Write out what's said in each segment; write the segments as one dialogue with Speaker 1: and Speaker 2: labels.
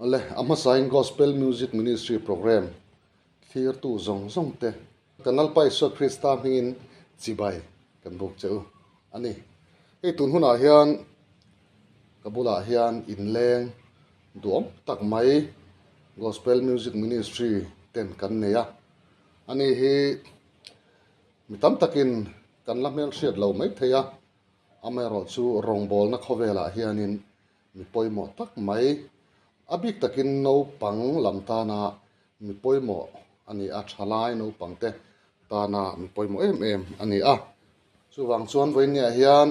Speaker 1: Awle, a hmasain Gospel Music Ministry Programme thlirtu zawng zawng te kan Lalpa Isua Krista hmingin chibai kan buk che u a ni. Hei tun hunah hian ka bulah hian inleng duhawm tak mai Gospel Music Ministry ten kan nei a, ani hi mi tam takin kan la hmelhriat lo maithei a, amaherawhchu rawngbawlna khawvelah hianin Mi pawimawh tak mai, a bik takin naupang lam tana mi pawimawh a ni a, thalai naupangte tana mi pawimawh em em a ni a. Chuvang chuan vawiinniah hian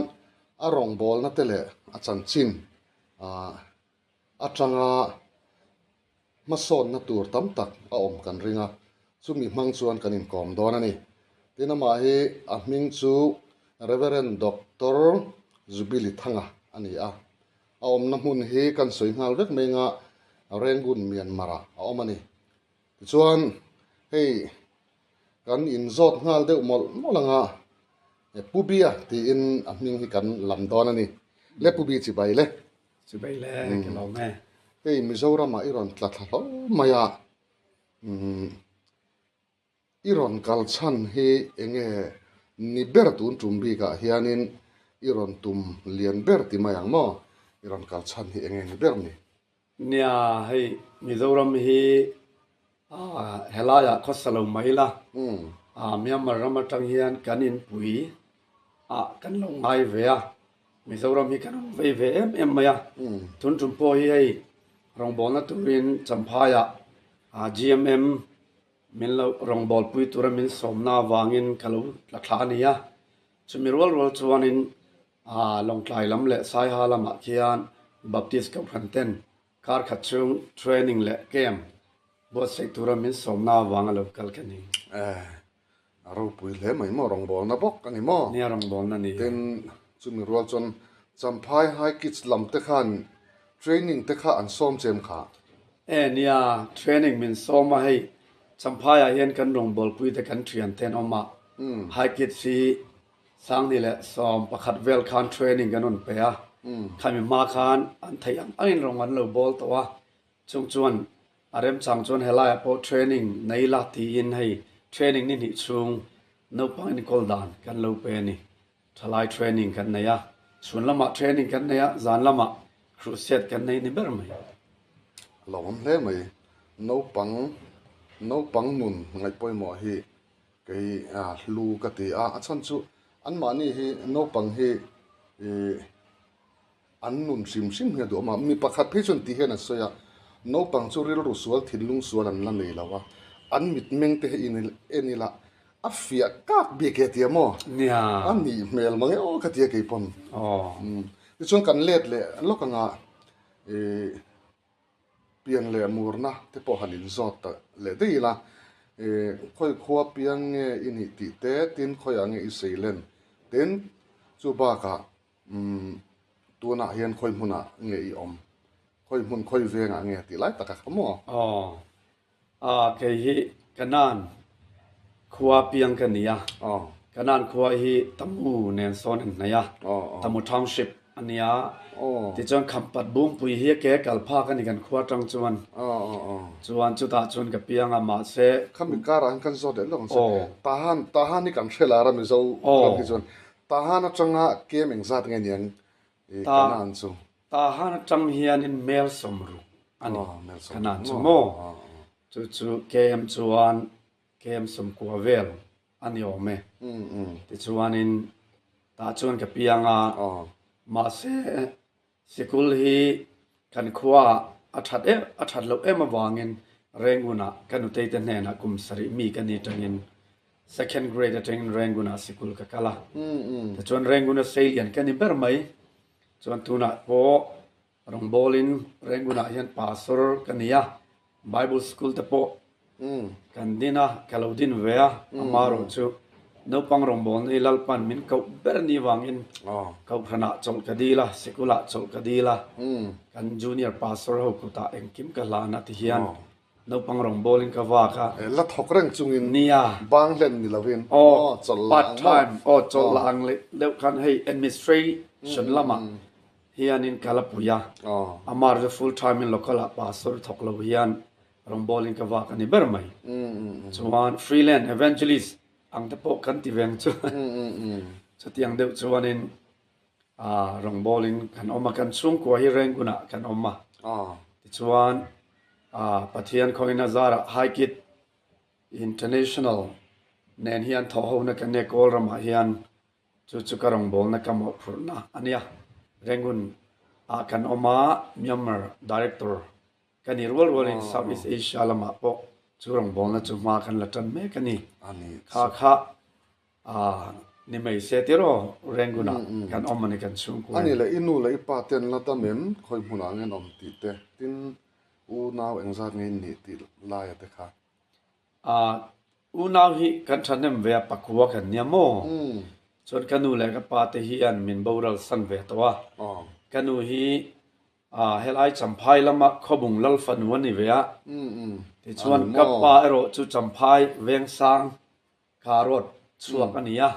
Speaker 1: a rawngbawlna te leh a chanchin atanga hmasawnna tur tam tak a awm kan ring a, chumi hmang chuan kan inkawm dawn a ni. Tin, amah hi a hming chu Reverend Doctor Zubili Thanga a ni a, a awmna hmun hi kan sawi nghal vek mai anga Rangoon, Myanmar-ah a awm a ni. Tichuan, hei kan inzawt nghal deuh mawlh mawlh anga Pu Bia tiin a hming hi kan lam dawn a ni. Le Pu Bi chibai le.
Speaker 2: Chibai le ka lawm e.
Speaker 1: Hei Mizoramah i rawn tla thla hlauh mai a, i rawn kal chhan hi enge ni ber tun tum bikah hianin i rawn tum lian ber ti mai ang maw? I rawn kal chhan hi enge ni ber ni?
Speaker 2: Nia, hei Mizoram hi helaiah khawsa lo mai la, Myanmar ram atang hian kan inpui ah kan lo ngai ve a, Mizoram hi kan rawn vei ve em em mai a, tun tum pawh hi hei rawngbawlna turin Champhaiah GMM min lo rawngbawlpui tura min sawmna avangin ka lo tla thla a ni a, chumi rual rual chuanin Lawngtlai lam leh Saiha lamah khian Baptist Kohhran ten kar khat chhung training leh camp buatsaih tura min sawmna avanga lo kal ka ni.
Speaker 1: A ropui hle mai maw, rawngbawlna bawk a ni maw?
Speaker 2: Nia rawngbawlna ni.
Speaker 1: Tin, chumi rual chuan Champhai High Kids lam te khan training te kha an sawm chem kha?
Speaker 2: E nia, training min sawm a hei, Champhaiah hian kan rawngbawlpui te kan thian te an awm a, High Kids hi Sangni leh 11 vel khan training kan rawn pe a, khami hma khan an theih ang angin rawng an lo bawl tawh a, Chung chuan a remchang chuan helaiah pawh training nei la tiin hei training ni hnih chhung naupang enkawl dan kan lo pe a ni. Thalai training kan nei a, chhun lamah training kan nei a, zan lamah crusade kan nei ni ber mai.
Speaker 1: A lo awm hle mai. Naupang naupang nun ngaihpawimawh hi kei hlu ka ti a, a chhan chu anmahni hi naupang hi ih An nun hrim hrim hi a duh awm a, mi pakhat phei chuan ti hian a sawi a, naupang chu rilru sual, thinlung sual an la nei lo a, an mitmeng te hi en ila a fiah kak bik e tia maw?
Speaker 2: Nia.
Speaker 1: A nih hmel mang e aw ka tia kei pawn.
Speaker 2: Aw.
Speaker 1: Tichuan kan let leh lawk anga ih pian leh murna te pawh han inzawt ta leh daih ila, ih khawi khua piang nge i nih tih te, tin khawiah nge i sei len tin chu bakah Umm, tunah hian khawi hmunah nge i awm? Khawi hmun khawi vengah nge tih lai tak a kha maw?
Speaker 2: Aw, a kei hi Kanan khua piang ka ni a.
Speaker 1: Aw.
Speaker 2: Kanan khua hi Tamu nen sawn an hnaih a.
Speaker 1: Aw, aw.
Speaker 2: Tamu Township a nia.
Speaker 1: Aw.
Speaker 2: Tichuan Khampat Bungpui hi a ke kal phak a ni kan khua atang chuan.
Speaker 1: Aw, aw, aw.
Speaker 2: Chuan chutah chuan ka piang a, mahse.
Speaker 1: Khami karah hian kan zawt leh lawk ang che.
Speaker 2: Aw.
Speaker 1: Tahan, Tahan hi kan hre lar a Mizo ram hi chuan. Tahan atanga kem engzat nge niang i Kanan chu?
Speaker 2: Tahan atang hianin mel 60 a ni Kanan chu maw? Chu chu kem chuan kem 90 vel a ni awm e. Tichuanin tah chuan ka piang a, mahse sikul hi kan khuaah a that em a that loh em avangin Rangoon-ah ka nutei te hnenah kum sarih mi ka ni atangin second grade atangin Rangoon-ah sikul ka kal a. Tichuan Rangoon-a seilian ka ni ber mai. Chuan tunah pawh rawngbawlin Rangoon-ah hian pastor ka ni a, Bible school te pawh kan din a, ka lo din ve a, amaherawh chu naupang rawngbawlna hi Lalpan min koh ber ni vangin Kohhranah chawlh ka dil a, sikulah chawlh ka dil a, kan junior pastor ho kutah engkim ka hlan a ti hian naupang rawngbawlin ka vak a.
Speaker 1: La thawk reng chungin
Speaker 2: Nia.
Speaker 1: bang hlen ni lovin
Speaker 2: Aw,
Speaker 1: chawlh la
Speaker 2: part
Speaker 1: ang maw?
Speaker 2: time, aw chawlh la ang leh deuh khan hei administration lamah. Hianin ka la pui a, amah chu full time in local ah pastor thawk lo hian rawngbawlin ka vak a ni ber mai. Chuan freeland evangelist ang te pawh kan ti veng chu chutiang deuh chuanin rawngbawlin kan awm a, kan chhungkua hi Rangoon ah kan awm a. Tichuan Pathian khawngin a zarah Haikit International nen hian thawhhona kan nei Kawl ramah hian Chu chu ka rawngbawlna ka mawhphurhna a nia. Rangoon ah kan awm a, Myanmar Director ka ni rual rualin South East Asia lamah pawh chu rawngbawlna chu hma kan la tan mek a ni. Kha kha ni mai se tiraw Rangoon ah kan awm a ni kan chhungkua in.
Speaker 1: A ni leh i nu leh i pa te an la dam em? Khawi hmunah nge an awm tih te, tin unau engzat nge in nih tih laia te kha.
Speaker 2: Unau hi kan thahnem ve a, pakua kan nia maw? Chuan ka nu leh ka pa te hian min boral san ve tawh a. Ka nu hi helai Champhai lama Khawbung Lal fanu a ni ve a. Tichuan ka pa erawh chu Champhai Vengsang Karot chhuak a ni a.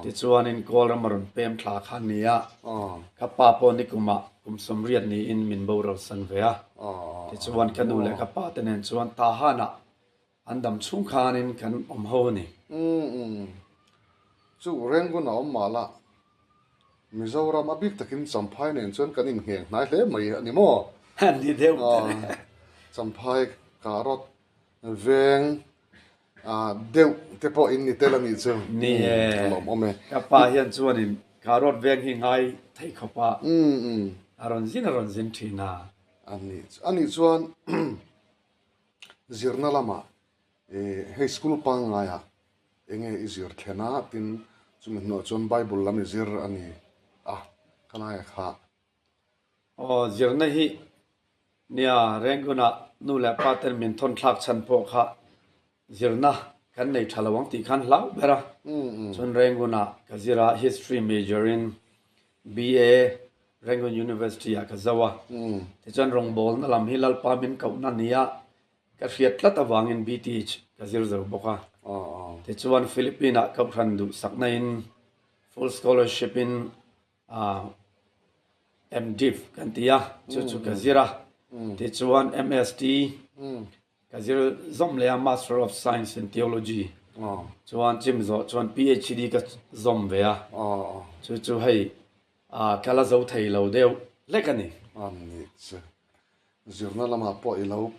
Speaker 2: Tichuanin Kawlram a rawn pem thla kha a ni a. Ka pa pawh nikumah kum sawmriat niin min boral san ve a. Tichuan ka nu leh ka pa te nen chuan Tahanah an dam chhung khanin kan awm ho a ni.
Speaker 1: Chu Rangoon a awm mah lah Mizoram a bik takin Champhai nen chuan kan inngeng hnai hle mai a ni maw?
Speaker 2: Ni deuh.
Speaker 1: Champhai Karot Veng deuh te pawh in ni tel a nih chu.
Speaker 2: Ni e.
Speaker 1: A lawmawm e.
Speaker 2: Ka pa hian chuanin Karot veng hi ngai thei khawp a, a rawn zin a rawn zin thin a.
Speaker 1: A nih a nih chuan zirna lamah hei school pangngaiah enge i zir thlen a tin chumi hnuah chuan Bible lam i zir a ni a, khalaiah kha.
Speaker 2: Aw, zirna hi nia Rangoon-ah nu leh pa ten min thawn thlak chhan pawh kha zirna kan nei tha lo ang tih khan hlau ber a. Chuan Rangoon-ah ka zir a, History major in BA Rangoon University-ah ka zo a. Tichuan rawngbawlna lam hi Lalpa min kohna nia ka hriat tlat avangin BTH ka zir zo bawk a. Tichuan Philippine-ah Kohhran duhsakna in full scholarship in MDiv kan ti a, chu chu ka zir a, tichuan MST ka zir zawm leh a, Master of Science in Theology, chuan chim zawh chuan PhD ka zawm ve a, chu chu hei ka la zo thei lo deuh hlek a ni.
Speaker 1: A nih chu, zirna lamah pawh i lo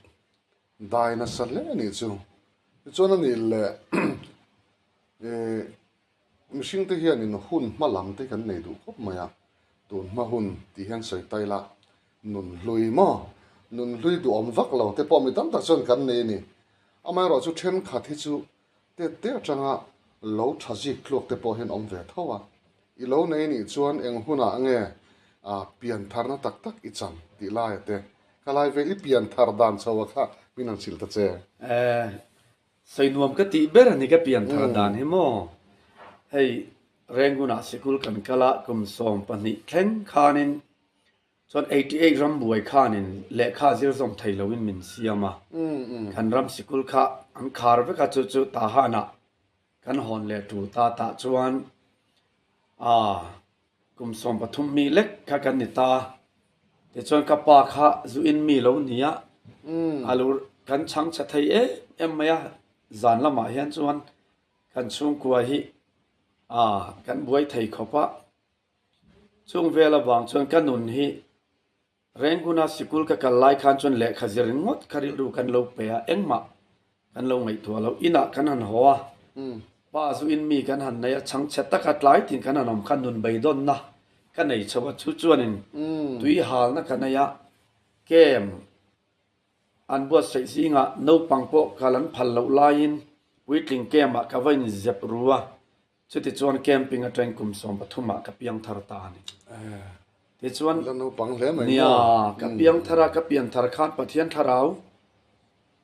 Speaker 1: dai nasa hle a nih chu, tichuan a nih leh Mihring te hianin hun hma lam te kan nei duh khawp mai a, tun hma hun tih hian sawi ta ila nun hlui maw? Nun hlui duhawm vak lo te pawh mi tam tak chuan kan nei a ni. Amaherawh chu thenkhat hi chu tet te atanga lo tha zik tluak te pawh hian awm ve tho a, i lo nei nih chuan eng hunah nge pian tharna tak tak i chan tih laia te ka lai ve i pian thar dan chho a kha min han hrilh ta che.
Speaker 2: Sawi nuam ka tih ber a ni ka pian thar dan hi maw? Hei Rangoon ah sikul kan kal a, kum 12 thleng khanin chuan 88 ram buai khanin lehkha zir zawm thei loin min siam a, kan ram sikul kha an khar vek a, chu chu Tahan ah kan hawn leh tul ta tah chuan aa kum 13 mi lek kha kan ni ta. Tichuan ka pa kha zu in mi lo ni a, a lo kan chhang chhe thei em em mai a, zan lamah hian chuan kan chhungkua hi aa kan buai thei khawp a. Chung vel avang chuan ka nun hi Rangoon-a sikul ka kal lai khan chuan lehkha zir ringawt kha rilru kan lo pe a, engmah kan lo ngaihtuah lo. Inah kan han haw a, pa zu in mi kan han nei a, chhangchhe taka tlai tin kan han awm khan nun beidawnna ka nei chho a, chu chuanin tui halna ka nei a, camp an buatsaih zingah naupang pawh kal an phal loh laiin puitling camp-ah ka va inzep ru a, Chutichuan camping atang kum 13 ah ka piang thar ta a ni. Tichuan, nia, ka piang thar a, ka pian thar khan Pathian thlarau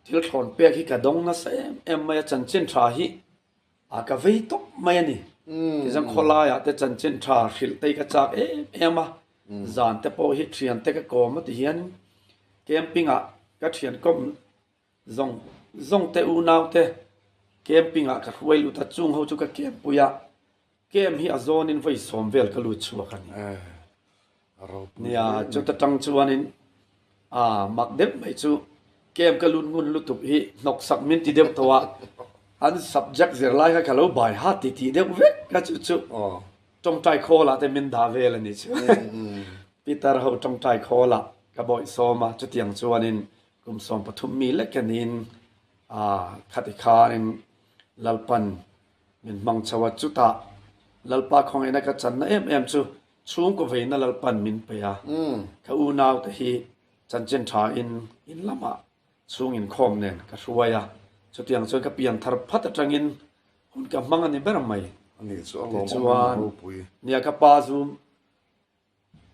Speaker 2: thil thlawn pek hi ka dawng nasa em em mai a, chanchin tha hi a ka vei tawp mai a ni. Tichuan khawlaiah te chanchin tha hrilh te hi ka chak em em a, zan te pawh hi thian te ka kawm a ti hian camping ah ka thian kawm Zawng zawng te unau te camping ah ka hruai lut a, chung ho chu ka camp pui a, camp hi a zawn in vawi sawm vel ka lut chhuak a ni. Nia, chuta tang chuanin a mak deuh mai chu camp ka lut ngun lutuk hi hnawksak min ti deuh tawh a, an subject zirlai kha ka lo bai ha ti tih deuh vek a chu chu tawngtai khawl ah te min dah vel a ni chu. Peter ho tawngtai khawl ah ka bawih sawm a, chutiang chuanin kum 13 mi lek a niin a khati khanin Lalpan min hmang chho a, chutah Lalpa khawngaihna ka channa em em chu Chhungkaw veina Lalpan min pe a, ka unaute hi chanchin tha in in lamah chhung inkhawm nen ka hruai a, chutiang chuan ka pian thar phat atangin hun ka hmang a ni ber mai. Tichuan, nia ka pa zu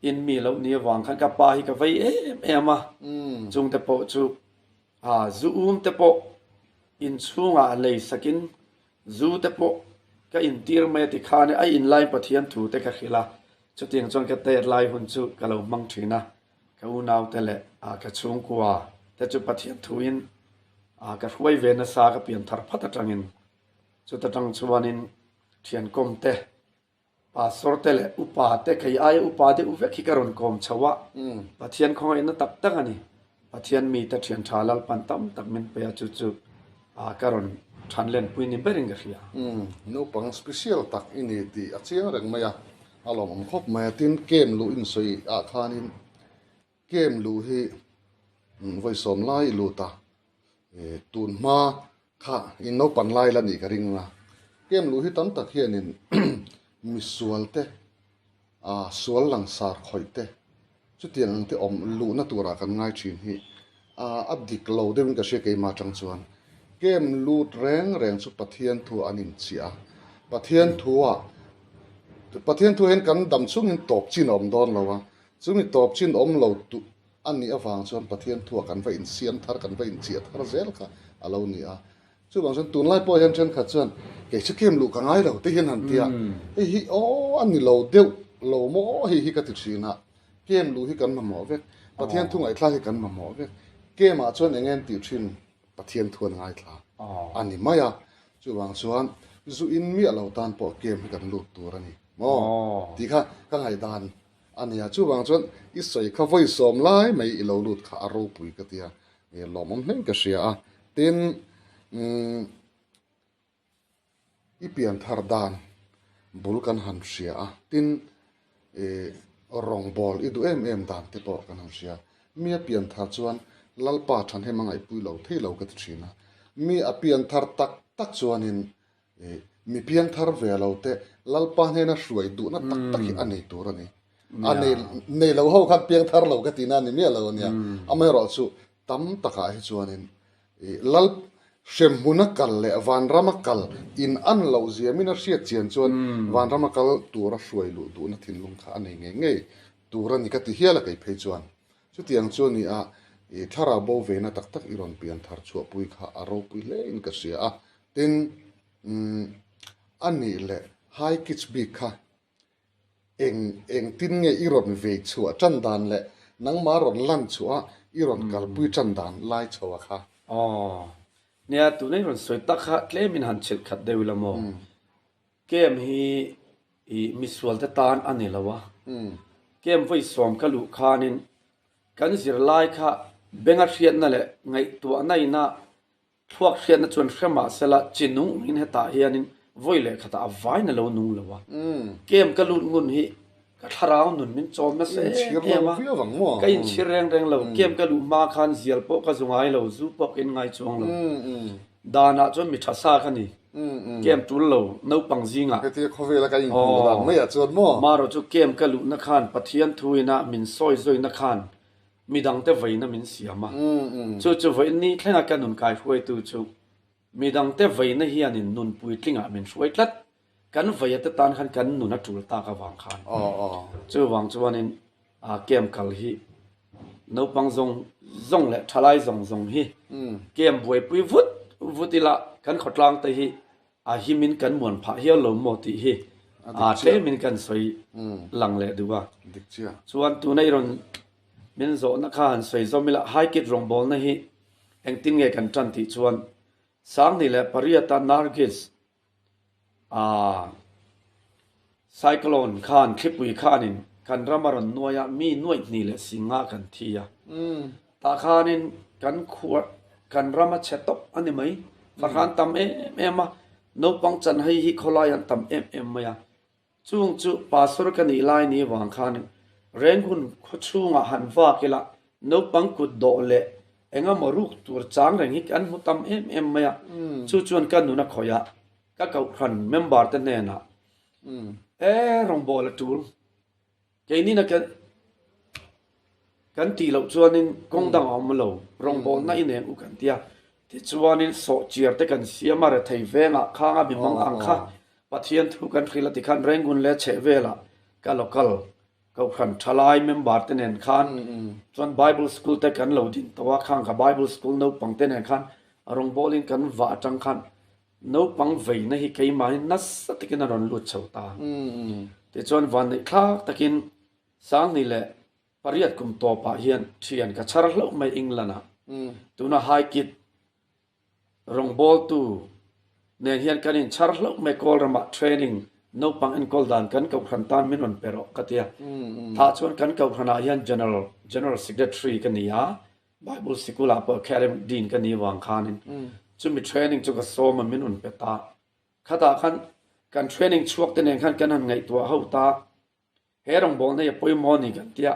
Speaker 2: in mi loh ni avang khan ka pa hi ka vei em em a, chungte pawh chu zu um te pawh inchhungah lei sakin Zu te pawh ka intir mai a ti khan a inlai Pathian thu te ka hrilh a, chutiang chuan ka tet lai hun chu ka lo hmang thin a, ka unaute leh ka chhungkua te chu Pathian thuin ka hruai ve nasa ka pian thar phat atangin chuta tang chuanin thiankawm te Pastor te leh upa te kei aia upa deuh vek hi ka rawn kawm chho a, Pathian khawngaihna tak tak a ni. Pathian mite thian tha Lalpan tam tak min pe a, chu chu ka rawn than lenpui ni berin ka hria.
Speaker 1: Naupang special tak i ni tih a chiang reng mai a, a lawmawm khawp mai a. Tin, camp luh insawi ah khanin Camp luh hi vawi sawm lai i lut a, tun hma kha in naupan lai la nih ka ring a, camp luh hi tam tak hianin misual te, sual langsar khawih te chutiang ang te awm luhna turah kan ngai thin hi a dik lo deuhin ka hria keimah atang chuan. Camp lut reng reng chu Pathian thu an inchiah a, Pathian thuah Pathian thu hian kan dam chungin tawp chin a awm dawn lo a, Chumi tawp chin awm lo tuh a nih avang chuan Pathian thuah kan va insiam thar, kan va inchiah thar zel kha a lo ni a. Chuvang chuan tunlai pawh hian thenkhat chuan kei chu kem luh ka ngai lo te hian han ti a, hei hi aw a ni lo deuh lo maw hei hi ka ti thin a, kem luh hi kan mamawh vek, Pathian thu ngaihthlak hi kan mamawh vek, kemah chuan eng nge an tih thin Pathian thu an ngaithla a ni mai a, chuvang chuan zu in miah lo tan pawh kem hi kan lut tur a ni maw tih kha ka ngaihdan A nia, chuvang chuan i sawi kha vawi sawm lai mai i lo lut kha a ropui ka tia, nge lawmawm hleng ka hria a. Tin, umm, i pian thar dan bul kan han hria a, tin, ih, rawngbawl i duh em em dan te pawh kan han hria. Mi a pian thar chuan Lalpa thanhem a ngaihpui lo thei lo ka ti thin a. Mi a pian thar tak tak chuanin Mi piangthar ve lo te Lalpa hnena hruai duhna tak tak hi a nei tur a ni. A nei nei lo ho khan piangthar lo ka tihna a ni miah lo a nia. Amaherawh chu tam takah hi chuanin Lal hremhmuna kal leh vanrama kal in an loh zia min a hriat chian chuan vanrama kal tura hruai luh duhna thinlung kha a nei ngei ngei tur a ni ka ti hial a kei phei chuan. Chutiang chu a ni a, i thlarau bo vena tak tak i rawn pian thar chhuahpui kha a ropui hle in ka hria a. Tin, umm, a nih leh high kitch bik kha eng engtin nge i rawn vei chhuah tan dan leh nangmah rawn lan chhuah a i rawn kalpui tan dan lai chho a kha?
Speaker 2: Aw, nia tuna i rawn sawi tak kha tlemin han chhilh khat deuh ila maw? Camp hi i misual te tan a ni lo a, camp vawi sawm ka luh khanin kan zirlai kha benga hriatna leh ngaihtuahna ina Thluak hriatna chuan hre mah sela chi nung ungin hetah hianin vawi leh khatah a vain a lo nung lo a. Kem ka lut ngun hi ka thlarau nun min chawm nasa em em a, ka inchhir reng reng lo. Kem ka luh hma khan zial pawh ka zu ngai lo, zu pawh ka in ngai chuang lo. Danah chuan mi tha sa ka ni. Kem tul lo naupang zingah.
Speaker 1: Hetia khawvela ka inhmuh dan maiah chuan maw?
Speaker 2: Marawh chu kem ka luhna khan Pathian thuina min sawi zawina khan Midangte vawiina min siam a, chu chu vawiin ni thlenga ka nun kai hruaitu chu midangte vawiina hianin nun puitlingah min hruai tlat. Kan vawiate tan khan kan nun a tul tak avang khan. Chuvang chuanin camp kal hi naupang zawng zawng leh thalai zawng zawng hi camp buaipui vut vut ila kan khawtlangte hi A himin kan muan phah hial lo maw tih hi a tlemin kan sawi lang leh duh a. Chuan tuna i rawn min zawhna kha han sawi zawm ila, Haikit rawngbawlna hi engtin nge kan tan tih chuan 2008-a Nargis a cyclone khan thlipui khanin. Kan ram a rawn nuai a, mi nuaih hnih leh singa kan thi a. Tah khanin kan khua, kan ram a chhe tawp a ni mai. Fahran tam em em a, naupang chan hei hi khawlai an tam em em mai a. Chung chu pastor ka nih lai ni vang khanin Renghun khaw chhungah han vak ila naupang kut dawh leh engemaw ruk tur chang reng hi kan hmu tam em em mai a. Chu chuan ka nun a khawih a, ka kohhran member te hnenah E rawngbâwl a ṭul. Keinin a kan tih loh chuanin kawng dang a awm lo, rawngbâwlna i nen u kan ti a. Tichuanin sawhchiar te kan siam a, rethei vengah khanga mi hmang ang kha Pathian thu kan hrilh a ti khan Rangoon leh chhehvelah ka local Kohhran ṭhalai member te nen khan chuan Bible school te kan lo din tawh a, khang ka Bible school naupang te nen khan rawngbâwlin kan vah aṭang khan Naupang veina hi keimahin nasa takin a rawn lut chho ta. Tichuan vanneih thlak takin Sangni leh pariat kum tawpah hian thian ka chhar hlauh mai England-ah. Tuna Highkit rawngbawltu nen hian kan inchhar hlauh mai Kawlramah training naupang enkawl dan kan kohhran tan min rawn pe rawh ka ti a. Tah chuan kan kohhranah hian General General Secretary ka ni a, Bible sikul ah pawh academic dean ka ni vang khanin chumi training chu ka sawm a min rawn pe ta. Khatah khan kan training chhuak te nen khan kan han ngaihtuah ho ta. He rawngbawlna hi a pawimawh a ni kan tia.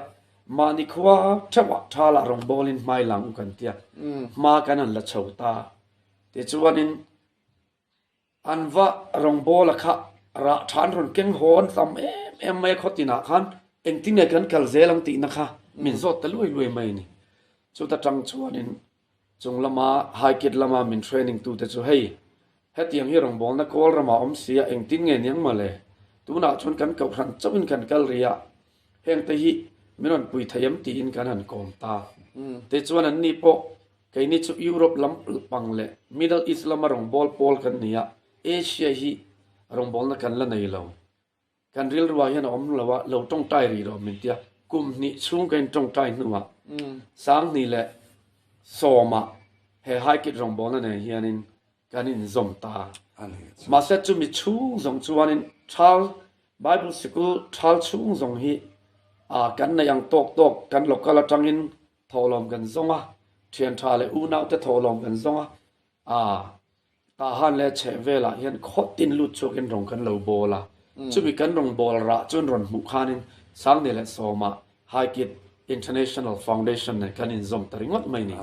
Speaker 2: Mahni khua theuhah thalah rawngbawlin hmai lang u kan tia. Hma kan han la chho ta. Tichuanin An va rawngbawla kha rah tha an rawn keng haw an tam em em mai a khaw tinah khan engtin nge kan kal zel ang tihna kha min zawt ta luai luai mai a ni. Chuta tang chuanin chung lama Haikit lama min training tute chu hei hetiang hi rawngbawlna kawl ramah awm si a engtin nge niang mawle tunah chuan kan kohhran chauhin kan kal rih a hengte hi min rawn pui thei em tiin kan han kawm ta. Tichuan anni pawh Keini chu Europe lam pang leh Middle East lama rawngbâwl pawl kan ni a, Asia hi rawngbâwlna kan la nei lo. Kan rilruah hian a awm lo a, lo tawngtai rih rawh min ti a. Kum hnih chhung ka intawngtai hnuah Sanghnih leh Sawmah he Haikit rawngbâwlna nen hianin kan inzawm ta. Mahse chumi chhung zawng chuanin Thal Bible Sikul Thal chhung zawng hi kan neih ang tawk tawk kan local atangin Thawhlawm kan zawng a, thian tha leh unaute thawhlawm kan zawng a, aa Tahan leh chheh velah hian khawt tin lut chhuakin rawng kan lo bawl a, chumi kan rawn bawl rah chuan rawn hmuh khanin Sangni leh Sawma Haikit International Foundation nen kan inzawm ta ringawt mai ni.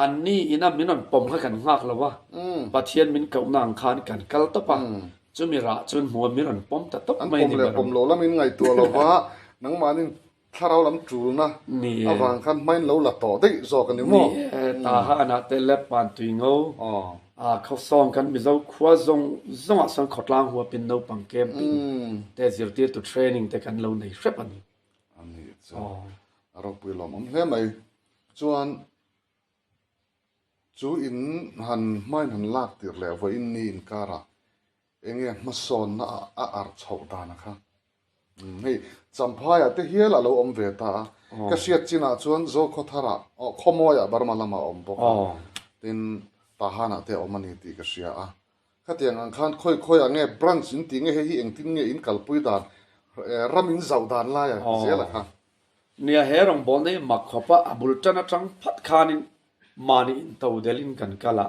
Speaker 2: Anni ina min rawn pawm kha kan nghak lo a, Pathian min kohna ang khan kan kal tawp a, chumi rah chuan hmuh a min rawn pawm ta tawp mai ni.
Speaker 1: An pawm leh pawm lo lamin ngaihtuah lo va, nangmahnin Thlarau lam tulna avang khan hmain lo la tawh daih zawk a ni maw?
Speaker 2: Ni e, Tahanah te Leppan tui ngo a khawsawng kan Mizo khua zawng zawngah sawn khawtlang huapin naupang camping te zirtirtu training te kan lo nei hrep a ni.
Speaker 1: A ni chu a ropui lawmawm hle mai. Chuan chu in han hmain han lak tir leh vawiin ni inkarah Enge hmasawnna a arh chhoh dan a kha? Hei, Champhaiah te hial a lo awm ve ta a. Ka hriat chinah chuan Zokhawtharah, aw, Khawmawiah Burma lamah a awm bawk a. Tin, Tahanah te a awm a ni tih ka hria a. Khatiang ang khan khawi khawiah nge branch in tih nge hei hi engtin nge in kalpui dan, ram in zauh dan lai a zel a kha?
Speaker 2: Nia, he rawngbawlna hi mak khawp a, a bul tan atang phat khanin mahni into delin kan kal a.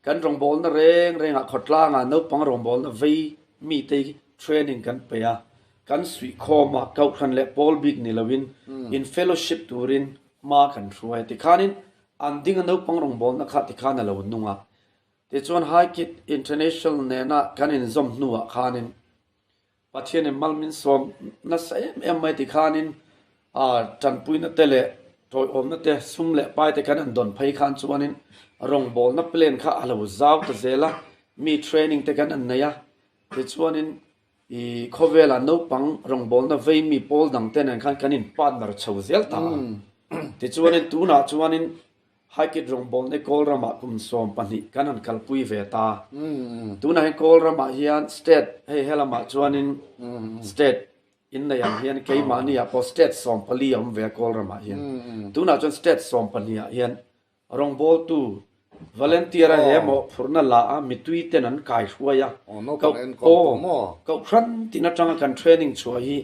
Speaker 2: Kan rawngbawlna reng rengah khawtlangah naupang rawngbawlna vei mite hi training kan pe a, kan suihkhawm a, kohhran leh pawl bik ni loin in fellowship turin hma kan hruai a. Tikhanin an dinga naupang rawngbawlna kha tikhan a lo nung a. Tichuan Haikit International nena kan inzawm hnuah khanin Pathianin mal min sawm nasa em em mai tikhanin tanpuina te leh tawiawmna te sum leh pai te kan han dawn phei khan chuanin rawngbawlna plan kha a lo zau ta zel a, mi training te kan han nei a, tichuanin ih khawvela naupang rawngbawlna vei mi pawl dang te nen khan kan in partner chho zel ta a, tichuanin tunah chuanin Haikit rawngbawlna Kawl ramah kum 12 kan han kalpui ve ta. Tunah hian Kawl ramah hian state hei helamah chuanin state innei ang hian keimahni ah pawh state 14 a awm ve a Kawl ramah hian. Tunah chuan state 12 ah hian rawngbawltu volunteer a he mawhphurhna la a mitui ten an kai hruai a. Kohhran tin atanga kan training chhuah hi.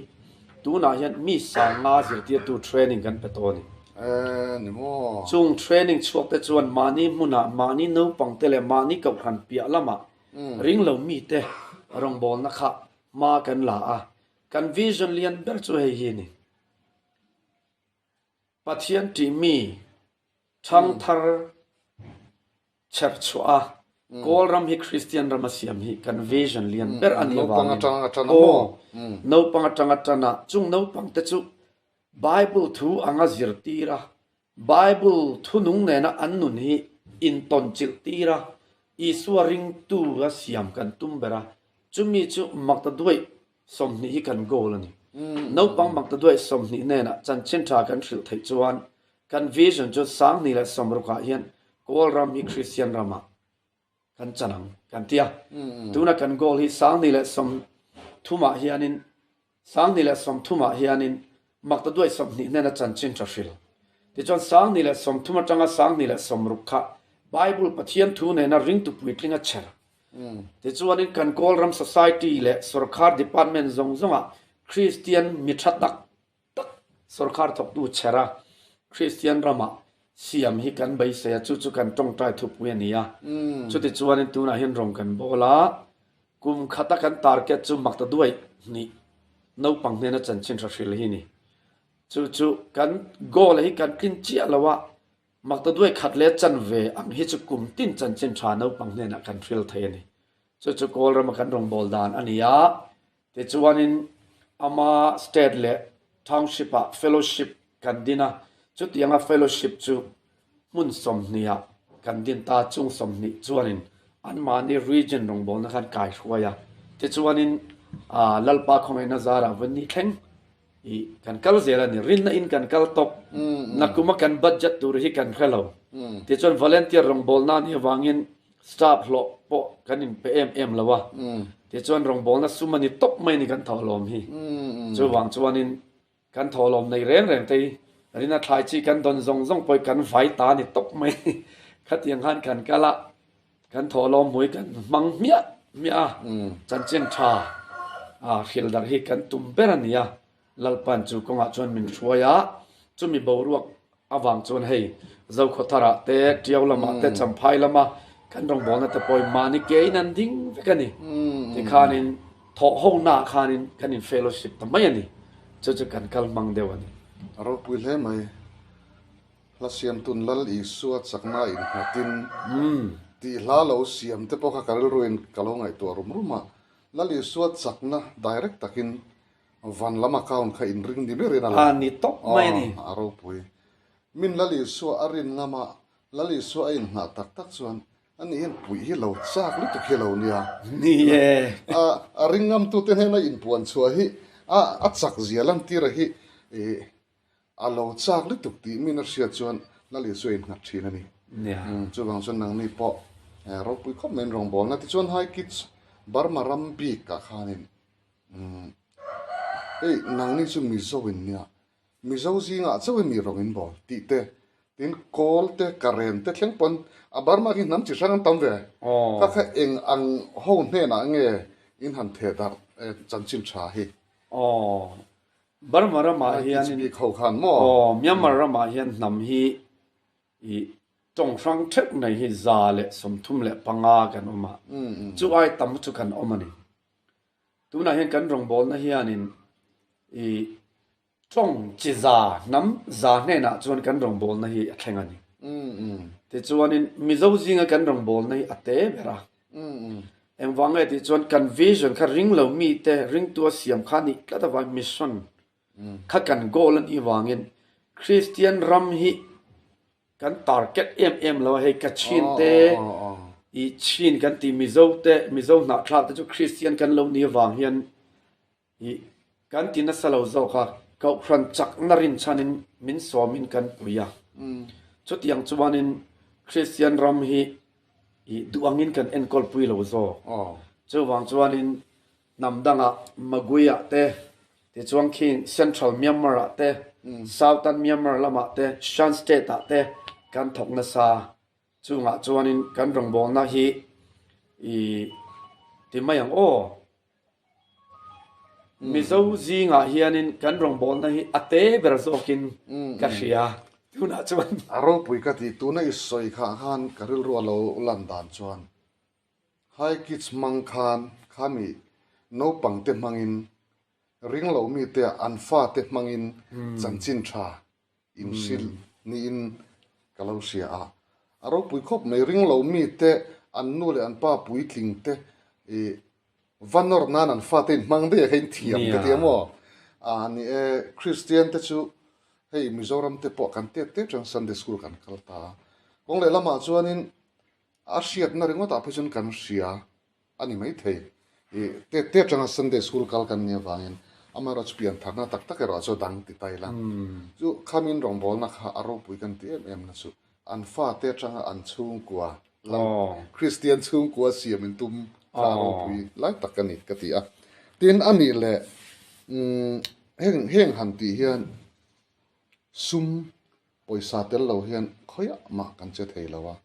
Speaker 2: Tunah hian mi sanga zirtirtu training kan pe tawh a ni.
Speaker 1: Eh, ni maw?
Speaker 2: Chung training chhuak te chuan mahni hmunah mahni naupang te leh mahni kohhran piah lamah ringlo mite rawngbawlna kha hma kan la a. Kan vision lian ber chu hei hi a ni. Pathian tih mi thangthar chherh chhuah a, Kawl ram hi Kristian ram a siam hi kan vision lian ber a nih avangin aw, naupang atanga tan a, chung naupang te chu Bible thu anga zirtir a, Bible thunung nena an nun hi intawn chilh tir a, Isua ringtu a siam kan tum ber a, chumi chu makta duaih 20 hi kan goal a ni. Naupang makta duaih 20 hnenah chanchin tha kan hrilh theih chuan kan vision chu 2060 ah hian Kawl ram hi Kristian ramah kan chan ang kan ti a. Tuna kan goal hi 2030 ah hianin 2030 ah hianin makta duaih 20 hnena chanchin tha hrilh. Tichuan 2030 atanga 2060 kha Bible Pathian thu nena ringtu puitling a chher. Tichuanin kan Kawl ram society leh sorkar department zawng zawngah Kristian mi tha tak tak sorkar thawktu chher a Kristian ramah siam hi kan beisei a, chu chu kan tawngtai thupui a ni a. Chutichuanin tunah hian rawng kan bawl a, kum khata kan target chu makta duaih hnih naupang hnena chanchin hra hrilh hi a ni. Chu chu kan goal hi kan tlin chiah lo a, Makta duai khat leh chanve ang hi chu kum tin chanchin tha naupang hnenah kan hril thei a ni. Chu chu Kawl rama kan rawngbâwl dan a ni a, tichuanin ama state leh township-ah fellowship kan din a, chutianga fellowship chu hmun 20ah kan din ta, chung 20 chuanin anmahni region rawngbâwlna khan kaihruai a, tichuanin Lalpa khawngaihna zarah vawi thleng I kan kal zel a ni. Rinna in kan kal tawp. Nakuma kan budget tur hi kan hre lo. Tichuan volunteer rawngbawlna anih avangin staff hlawh pawh kan inpe em em lo a. Tichuan rawngbawlna sum a ni tawp mai ni kan thawhlawm hi. Chuvang chuanin kan thawhlawm nei reng reng te hi rinna thlai chi kan dawn zawng zawng pawh hi kan vai ta a ni tawp mai. Khatiang khan kan kal a. Kan thawhlawm hmui kan hmang hmiah hmiah a, chanchin tha hril darh hi kan tum ber a ni a, Lalpan chu kawngah chuan min hruai a, chumi boruak avang chuan hei Zokhawtharah te, Tiau lamah te, Champhai lama kan rawngbawlna te pawhin mahni kein an ding vek a ni. Tikhanin thawhhonaah khanin kan in fellowship ta mai a ni, chu chu kan kal hmang deuh a ni.
Speaker 1: A ropui hle mai. Hla siamtun Lal Isua chakna innghatin tih hla lo siam te pawh kha ka rilruin ka lo ngaihtuah rum rum a. Lal Isua chakna direct takin van lam account kha inring ni berin a lang.
Speaker 2: A ni tawp mai a ni.
Speaker 1: A ropui. Min Lal Isua a rin ngam a, Lal Isua a inngah tak tak chuan ani hian puih hi lo chak lutuk hi lo nia.
Speaker 2: Ni e.
Speaker 1: A ring ngamtute hnena inpuan chhuah hi a chak zia lantira hi A lo chak lutuk tih min a hriat chuan Lal Isua in nghat thin a ni. Chuvang chuan nangni pawh ropui khawp mai in rawngbawlna tichuan High Kids Burma ram bik ah khanin hei nangni chu Mizo in nia, Mizo zingah chauhin mi rawng in bawl tih te, tin Kawl te, Karen te thleng pawn a Burma khi hnam chi hrang an tam ve. Kha kha eng ang ho hnenah nge in han theh darh chanchin tha hi?
Speaker 2: Burma ramah hianin aw Myanmar ramah hian hnam hi i tawng hrang theuh nei hi 135 kan awm a, chu ai tam chu kan awm a ni. Tunah hian kan rawngbawlna hianin i tawng chi za hnam za hnenah chuan kan rawngbawlna hi a thleng a ni. Tichuanin Mizo zinga kan rawngbawlna hi a te ber a. Engvang nge tih chuan kan vision kha ring lo mite ringtu a siam kha nih tlat avangin mission kha kan goal a nih avangin Kristian ram hi kan target em em lo a, hei Kachin te i Chin kan tih Mizo te Mizo hnahthlak te chu Kristian kan lo nih avang hian i kan ti nasa lo zawk a, Kohhran chakna rinchhanin min sawmin kan pui a. Chutiang chuanin Kristian ram hi i duh angin kan enkawl pui lo zawk. Chuvang chuanin hnam dangah Magui-ah te, tichuan khing Central Myanmar-ah te, Southern Myanmar lamah te, Shan State-ah te kan thawk nasa. Chungah chuanin kan rawngbawlna hi i ti mai ang aw. Mizo zingah hianin kan rawngbawlna hi a te ber zawkin ka hria tunah chuan.
Speaker 1: A ropui ka ti, tuna i sawi khah khan ka rilru a lo lan dan chuan High Kids hmang khan khami naupangte hmangin ring lo mite an fate hmangin chanchin tha inhrilh niin ka lo hria a. A ropui khawp mai, ring lo mite an nu leh an pa puitling te ih va nawr nan an fate in hmang daih a kha in thiam ka ti a maw? A ni e, Kristian te chu hei Mizoram te pawh kan tet tet reng Sunday school kan kal ta a, kawng leh lamah chuanin a hriatna ringawtah phei chuan kan hria. A ni maithei. I tet tet atanga Sunday school kal kan nih avangin amaherawhchu pian tharna tak tak erawh chu a dang ti ta ila. Chu khamin rawngbawlna kha a ropui kan ti em em na chu an fate atanga an chhungkua lo Kristian chhungkua siam in tum kha a ropui lai tak a ni ka ti a. Tin a nih leh heng heng han tih hian sum pawisa tel lo hian khawiah mah kan che thei lo a.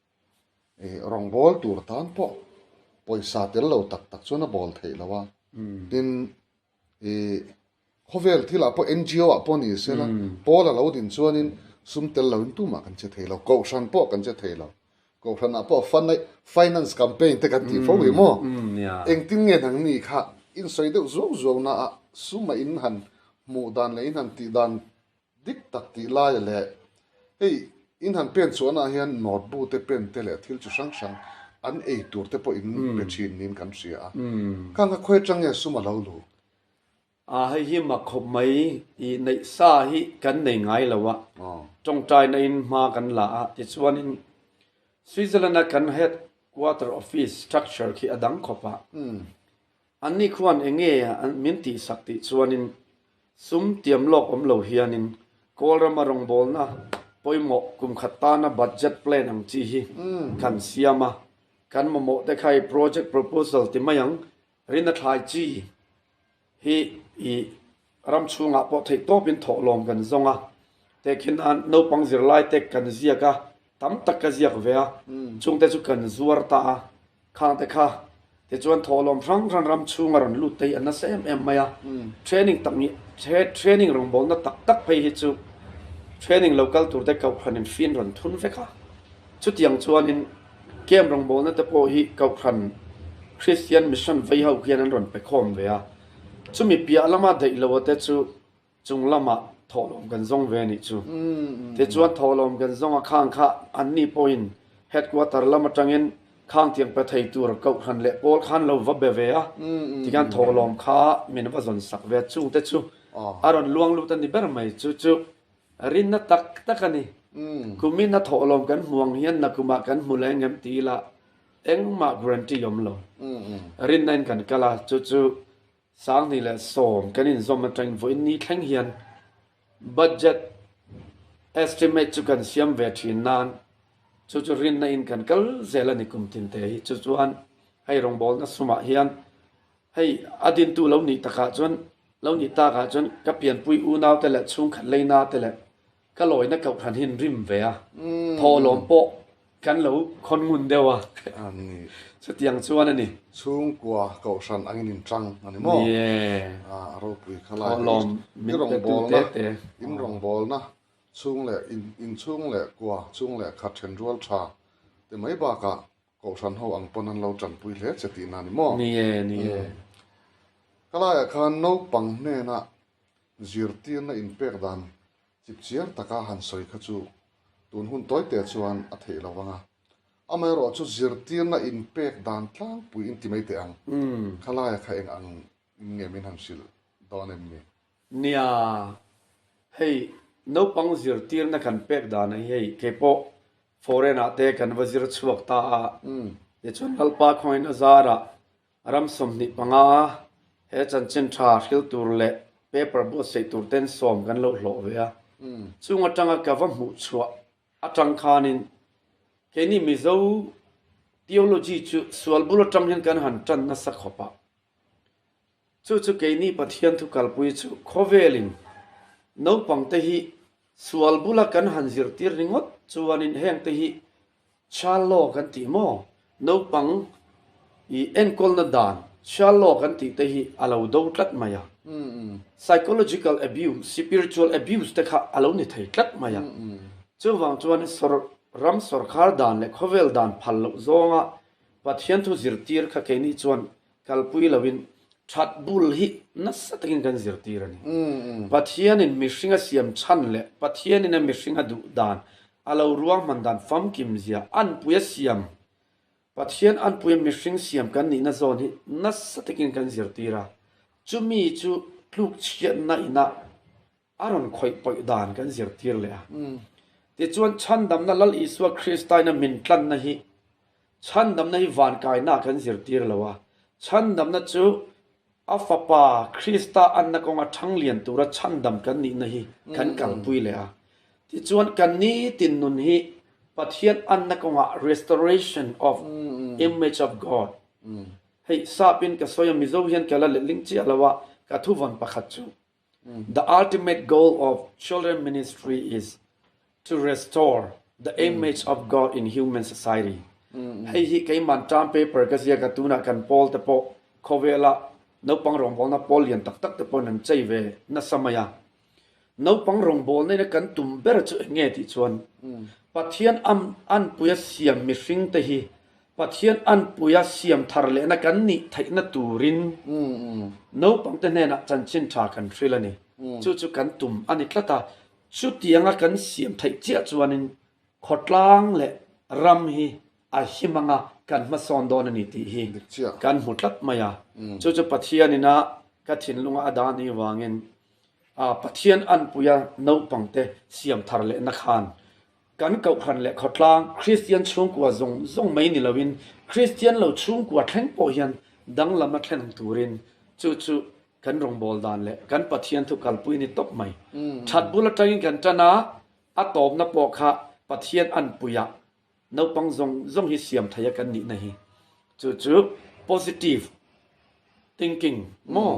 Speaker 1: Rawngbâwl tur tân pawh pawisa tel lo tak tak chuan a bâwl theih lo a. Tin, khawvêl thilah pawh NGO ah pawh ni se la, pâwl a lo din chuanin sum tel loin tumah kan che thei lo, kohhran pawh kan che thei lo. Kohhranah pawh finance campaign te kan tih fo hi maw? Engtin nge nangni kha insawi deuh zuau zuau naah suma in han hmuh dan leh in han tih dan Dik tak tih laia leh hei in han pen chuanah hian note te pen te leh thil chi hrang hrang an ei tur te pawh in pe thin niin kan hria a. Khang kha khawi atang nge sum a lo luh?
Speaker 2: A hei hi mak khawp mai i neih sa hi kan nei ngai lo a, tawngtaina in hma kan la a, tichuanin Switzerland a kan head quarter office structure khi a dang khawp a. Anni khuan eng nge min tihsak tih chuanin sum tiam lawk awm lo hianin Kawlrama rawngbawlna pawimawh kum khat tana budget plan ang chi hi kan siam a, kan mamawh te kha i project proposal ti mai ang, rin a thlai chi hi i ram chhungah pawh theih tawpin thawhlawm kan zawng a, tehkhin nan naupang zirlai te kan ziak a, tam tak ka ziak ve a, chungte chu kan zuar ta a. Khang te kha tichuan thawhlawm hrang hrang ram chhunga rawn lut te hi a nasa em em mai a, training tak ni training rawngbawlna tak tak phei hi chu training lo kal tur te kohhran in fin rawn thun vek a, chutiang chuanin camp rawngbawlna te pawh hi kohhran Christian Mission vei ho khian an rawn pe khawm ve a, chumi piah lama daih lo te chu Chung lamah thawhlawm kan zawng ve a nih chu. Tichuan thawhlawm kan zawng a khang kha anni pawhin headquarter lam atangin khang tiang pe thei tur kohhran leh pawl khan lo va be ve a, tikhian thawhlawm kha min va zawn sak ve a, chungte chu a rawn luang lut a ni ber mai. Chu chu rinna tak tak a ni. Kumin a thawhlawm kan hmu ang hian nakumah kan hmu leh engem ti ila engmah guarantee awm lo. Rinna in kan kal a, chu chu Sanghnih leh sawm kan inzawm atangin vawiin ni thleng hian budget estimate chu kan siam ve thin nan chu chu rinna in kan kal zel a ni kum tin te hi. Chu chuan hei rawngbawlna sumah hian hei a dintu lo nih takah chuan lo nih takah chuan ka pianpui unau te leh chhungkhat leina te leh Ka lawina kohhran hi an rim ve a, thawhlawm pawh kan lo khawn ngun deuh a, chutiang chuan a ni.
Speaker 1: Chhungkua kohhran angin in tang a ni maw?
Speaker 2: Ni e.
Speaker 1: A ropui kha lai.
Speaker 2: Thawhlawm min pe tu te te.
Speaker 1: In rawngbawlna chhung leh in chhung leh kua chhung leh khat then rual tha te mai bakah kohhran ho ang pawn an lo tanpui hle che tihna a ni maw?
Speaker 2: Ni e, ni e.
Speaker 1: Ka laiah khan naupang hnenah Zirtirna inpek dan chipchiar taka han sawi kha chu tun hun tawite chuan a theih lo vang a. Amaherawh chu zirtirna inpek dan tlangpui in ti mai teh ang. Khalaia kha eng ang nge min han hrilh dawn em ni?
Speaker 2: Nia, hei naupang zirtirna kan pek dan hi hei keipawh foreign ah te kan va zir chhuak ta a, tichuan Lalpa khawngaihna zarah Ram 25 he chanchin tha hril tur leh paper buatsaih tur ten sawm kan lo hlawh ve a. Chung atanga ka va hmuh chhuah atang khanin keini Mizo theology chu sual bul atang hian kan han tan nasa khawp a. Chu chu keini Pathian thu kalpui chu khawvelin naupangte hi sual bula kan han zirtir ringawt chuanin hengte hi Child law kan tih maw? Naupang i enkawlna dan Social law kan tih te hi a lo do tlat mai a. Psychological abuse, spiritual abuse te kha a lo ni thei tlat mai a. Chuvang chuan sawr ram sawrkhar dan leh khawvel dan phal loh zawnga Pathian thu zirtir kha keini chuan kalpui loin that bul hi nasa takin kan zirtir a ni. Pathianin mihringa siam chhan leh Pathianin a mihringa duh dan, a lo ruahman dan famkim zia anpuia siam Pathian anpuia mihring siam kan nihna zawn hi nasa takin kan zirtir a, chumi chu tluk chhiatna inah a rawn khawih pawih dan kan zirtir leh a. Tichuan chhandamna Lal Isua Kristaina min tlanna hi chhandamna hi vankaina kan zirtir lo a, chhandamna chu a Fapa Krista anna kawnga thang lian tura chhandam kan nihna hi kan kalpui leh a. Tichuan kan nitin nun hi Pathian anna kawngah restoration of image of God hei sapin ka sawi a Mizo hian ka la letling chiah lo a ka thuvawn pakhat chu The ultimate goal of children ministry is to restore the image of God in human society. Hei hi keiman term paper ka ziak a tunah kan pawl te pawh khawvela naupang rawngbawlna pawl lian tak tak te pawhin an chei ve nasa mai a. Naupang rawngbawlna ina kan tum ber chu eng nge tih chuan Pathian anpuia siam mihring te hi Pathian anpuia siam thar lehna kan nih theihna turin naupangte hnenah chanchin tha kan hril a ni. Chu chu kan tum a ni tlat a, chutianga kan siam theih chiah chuanin khawtlang leh ram hi a him anga kan hmasawn dawn a ni tih hi kan hmu tlat mai a. Chu chu Pathianina ka thinlunga a dah ni vangin Pathian anpuia naupangte siam thar lehna khan Kan kohhran leh khawtlang Kristian chhungkua zawng zawng mai ni loin Kristian lo chhungkua thleng pawh hian danglam a thlen ang turin chu chu kan rawngbâwl dan leh kan Pathian thu kalpui ni tawp mai. That bul atangin kan tan a, a tawpna pawh kha Pathian anpuiah naupang zawng zawng hi siam thei a kan nihna hi chu chu positive thinking maw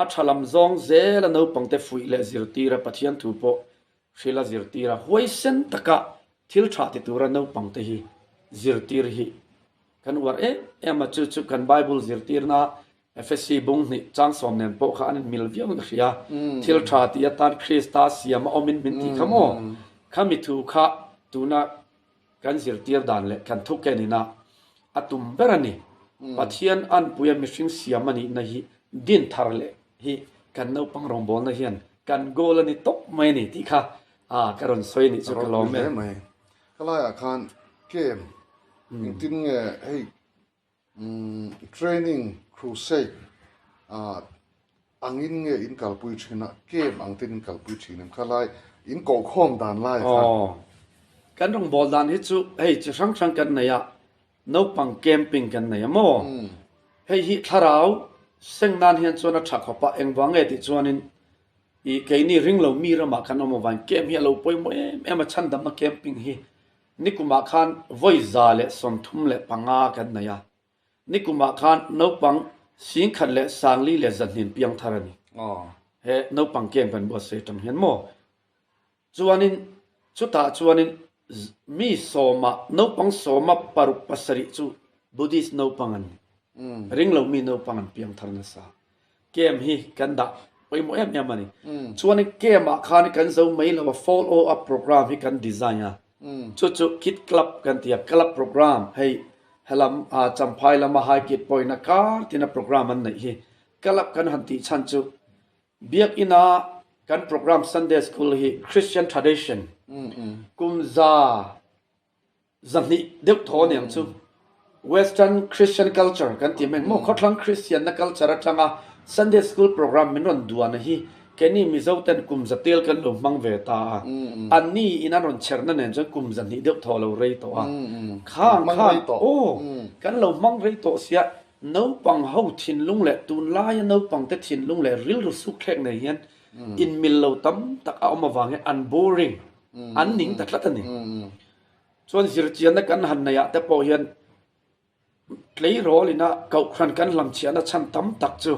Speaker 2: a tha lam zawng zela naupangte fuih leh zirtira Pathian thu pawh Hrila zirtira huaisen taka thil tha ti tura naupangte hi zirtir hi kan uar em em a, chu chu kan Bible zirtirna Efesi bung hnih chang sawm nen pawh kha an inmil viau in ka hria. Thil tha ti atan Krista siam a awmin min tih kha maw? Khami thu kha tuna kan zirtir dan leh kan thu ken ina a tum ber a ni. Pathian anpuia mihring siam a nihna hi din thar leh hi kan naupang rawngbawlna hian kan goal a ni tawp mai a ni tih kha ka rawn sawi a nih chu ka lawm e.
Speaker 1: Mai. Ka laiah khan camp engtin nge hei Training crusade angin nge in kalpui thin a, camp ang ten in kalpui thin em kha lai in kohkhawm dan lai kha.
Speaker 2: Aw, kan rawngbâwl dan hi chu hei chi hrang hrang kan nei a, naupang camping kan nei a maw? Hei hi thlarau seng nan hian chuan a tha khawp a, engvang nge tih chuanin i keini ringlo mi ramah kan awm avangin camp hi a lo pawimawh em em a, chhandamna camping hi Nikumah khan vawi 135 kan nei a, nikumah khan naupang 1,400 piang thar a ni. He naupang camp kan buatsaih atang hian maw? Chuanin chutah chuanin mi sawma naupang sawma paruk pasarih chu Buddhist naupang an ni. Ringlo mi naupang an piang thar nasa. Camp hi kan dah pawimawh em em a ni. Chuanin camp ah khan kan zo mai lo a follow up program hi kan design a. Chu chu kid club kan ti a, club program hei helam Champhai lama high kid pawhin a kar tina program an neih hi club kan han tih chhan chu Biakina kan program Sunday school hi Christian tradition kum za 200 deuh thaw aniang chu Western Christian culture kan tih mai maw khawthlang Christian na culture atanga Sunday school program min rawn duan a hi keini Mizo ten kum za tel kan lo hmang ve ta a anni in an rawn chherna nen chuan kum 200 deuh thaw lo rei tawh a khang khan aw kan lo hmang rei tawh sia naupang ho thinlung leh tunlaia naupang te thinlung leh rilru sukthlek nei hian inmil lo tam tak a awm avangin an boring an ning ta tlat a ni. Chuan zirchianna kan han neih ah te pawh hian tleirawl ina kohhran kan hlamchhiahna chhan tam tak chu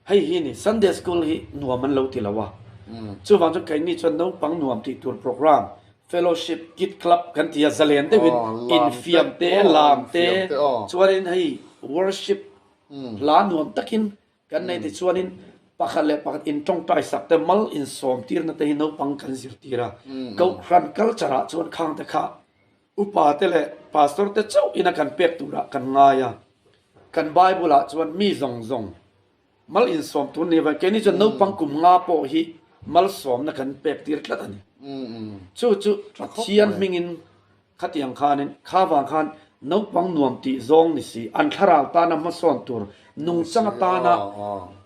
Speaker 2: hei hi ni Sunday school hi nuam an lo ti lo a. Chuvang chu keini chuan naupang nuam tih tur program fellowship kid club kan ti a zalen deuhin infiam te lam te chuanin hei worship. Hla nuam takin kan nei tichuanin pakhat leh pakhat intawngtai sak te mal insawmtirna te hi naupang kan zirtir a. Kohhran culture ah chuan khang te kha upa te leh pastor te chauh ina kan pek turah kan ngai a. Kan Bible ah chuan mi zawng zawng Mal insawm tur ni avang keini chuan naupang kum nga pawh hi malsawmna kan pek tir tlat a ni. Chu chu Pathian hmingin khatiang khanin kha vang khan naupang nuam tih zawng ni si, an thlarau tana hmasawn tur nungchang atana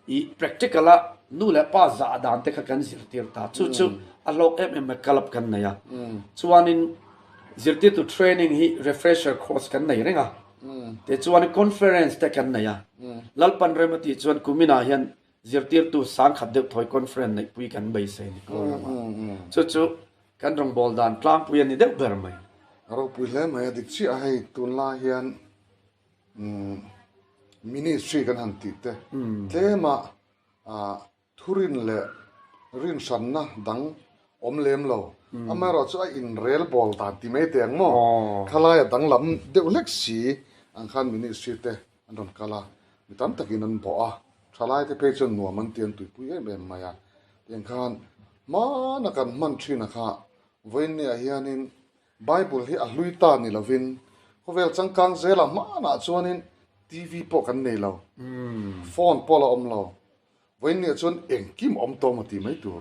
Speaker 2: i practical a nu leh pa zah dan te kha kan zirtir ta. Chu chu a hlawk em em mai club kan nei a. Chuanin zirtirtu training hi refresher course kan nei reng a. Tichuan conference te kan nei a, Lalpan rem a tih chuan kuminah hian zirtirtu sangkhat deuh thawi conference neihpui kan beisei ni kawl ramah. Chu chu kan rawngbâwl dan tlangpui a ni deuh ber mai.
Speaker 1: A ropui hle mai a dik chiah a, hei tunlai hian ministry kan han tih te tlema Thurin leh rinhranna dang awm lem lo. Amaherawhchu a inrel bawl dan ti mai teh ang maw? Khalaia danglam deuh hlek si ang khan ministry te an rawn kal a, mi tam takin an bawh a, thalai te phei chuan nuam an ti an tuipui em em mai a. Tiang khan hmana kan hman thin a kha vawiinniah hianin Bible hi a hlui ta ni lovin khawvel changkang zela hmanah chuanin TV pawh kan nei lo, phone pawh la awm lo. Vawiinniah chuan engkim awm tawh maw tih mai tur.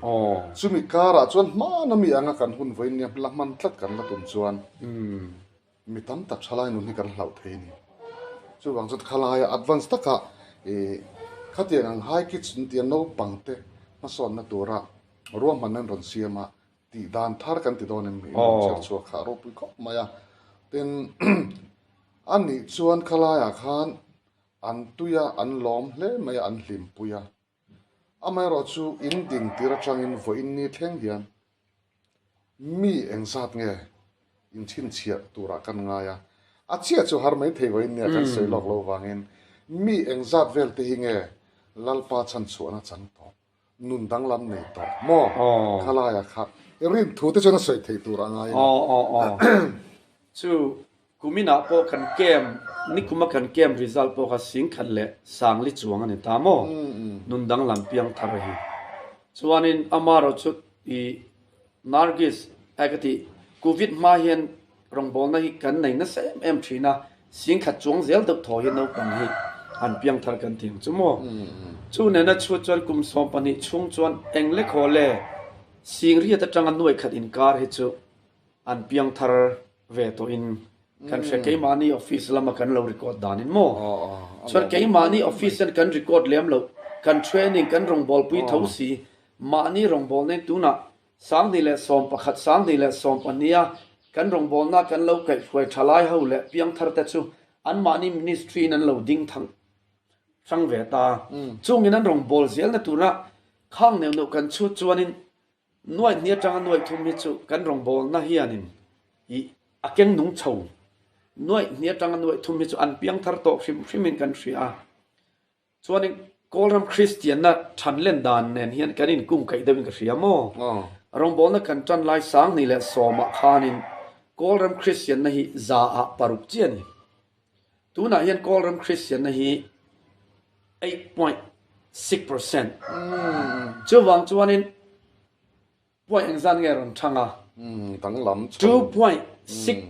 Speaker 1: Chumi karah chuan hmana mi anga kan hun vawiinnia la hman tlat kan la tum chuan mi tam tak thalai nun hi kan hlauh thei a ni. Chuvang chuan khalaia advance taka ih khatiang ang high kids tia naupangte hmasawnna tura ruahmanna an rawn siam a, Tih dan thar kan ti dawn em ni? Rawn chher chhuak kha a ropui khawp mai a. Tin, a nih chuan khalaiah khan an tui a, an lawm hle mai a, an hlimpui a. Amaherawhchu in din tir atangin vawiin ni thleng hian mi engzat nge inchhinchhiah turah kan ngai a. A chiah chu har mai thei vawiin nia kan sawi lawk lo vangin mi engzat vel te hi nge Lalpa chhanchhuahna chang tawh? Nun danglam nei tawh maw? Khalaia kha i rin thu te chuan a sawi theih tur a ngai a ni.
Speaker 2: Aw aw aw. Chu kuminah pawh kan camp, nikuma kan camp result pawh kha singkhat leh sangli chuang a ni ta maw? Nun danglam piang thar hi. Chuanin amaherawhchu i Nargis ai ka tih, Covid hma hian rawngbawlna hi kan nei nasa em em thin a, singkhat chuang zel deuh thaw hi naupang hi an piangthar kan ti ang chu maw? Chu nena chhut chuan kum 12 chhung chuan eng le khaw le singriat atanga nuaikhat inkar hi chu an piangthar ve tawhin kan hria keimahni office lama kan lo record danin maw? Chuan keimahni office hian kan record lem loh, kan training kan rawngbawlpui tho si Mahni rawngbawlna in tunah 2011, 2012 a kan rawngbawlna kan lo kaihhruai thalai ho leh piangthar te chu anmahni ministry in an lo ding thang hrang ve ta. Chungin an rawngbâwl zelna tura khang neuh neuh kan chhut chuanin nuaih hnih atanga nuaih thum hi chu kan rawngbawlna hianin i a keng nung chho. Nuaih hnih atanga nuaih thum hi chu an piangthar tawh hrim hrimin kan hria a. Chuanin Kawlram Kristianna thanlen dan nen hian kan inkungkaih deuhin ka hria maw? Rawngbawlna kan tan lai 2010 ah khanin Kawlram Kristianna hi za ah paruk chiah a ni. Tunah hian Kawlram Kristianna hi 8.6%. Chuvang chuanin Point engzat nge rawn thang a?
Speaker 1: Danglam chho.
Speaker 2: 2.6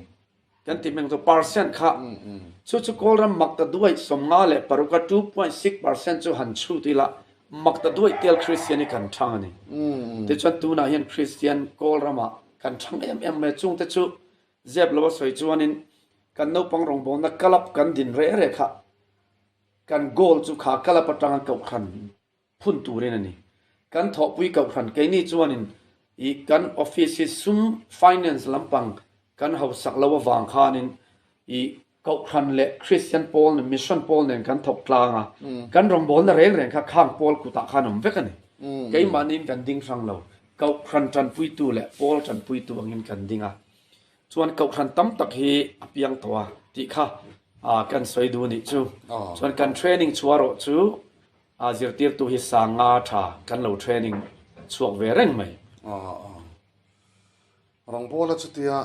Speaker 2: kan ti hmeng chu percent kha. Chu chu Kawlram makta duai 56 a 2.6% chu han chhut ila makta duai tel Kristian hi kan thang a ni. Tichuan tunah hian Kristian Kawlramah kan thang em em mai a, chungte chu zep lo a sawi chuanin kan naupang rawngbawlna club kan din reh reh kha kan goal chu kha club atanga kohhran phun turin a ni. Kan thawhpui kohhran keini chuanin i kan office hi sum finance lampang kan hausak lo avang khanin i kohhran leh Christian pawl nen mission pawl nen kan thawk tlang a, kan rawngbawlna reng reng kha khang pawl kutah khan awm vek a ni. Keimahniin kan ding hrang lo, kohhran tanpuitu leh pawl tanpuitu angin kan ding a. Chuan kohhran tam tak hi a piang tawh a tih kha kan sawi duh a nih chu. Chuan kan training chhuah rawh chu A zirtirtu hi sanga tha kan lo training chhuak ve reng mai.
Speaker 1: Rawngbawla chutia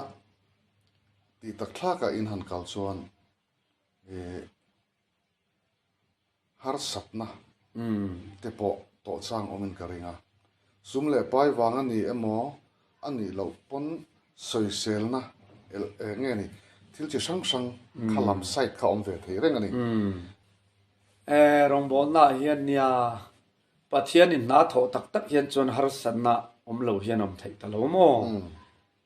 Speaker 1: tih tak thlakah in han kal chuan ih. Harsatna te pawh tawh chang awmin ka ring a. Sum leh pai vang a ni emaw a nih loh pawn sawiselna eng nge ni thil chi hrang hrang kha lam side kha awm ve thei reng a ni.
Speaker 2: E rawngbawlnaah hian nia Pathianin hna thawh tak tak hian chuan harsatna awm lo hian awm theih ta lo maw?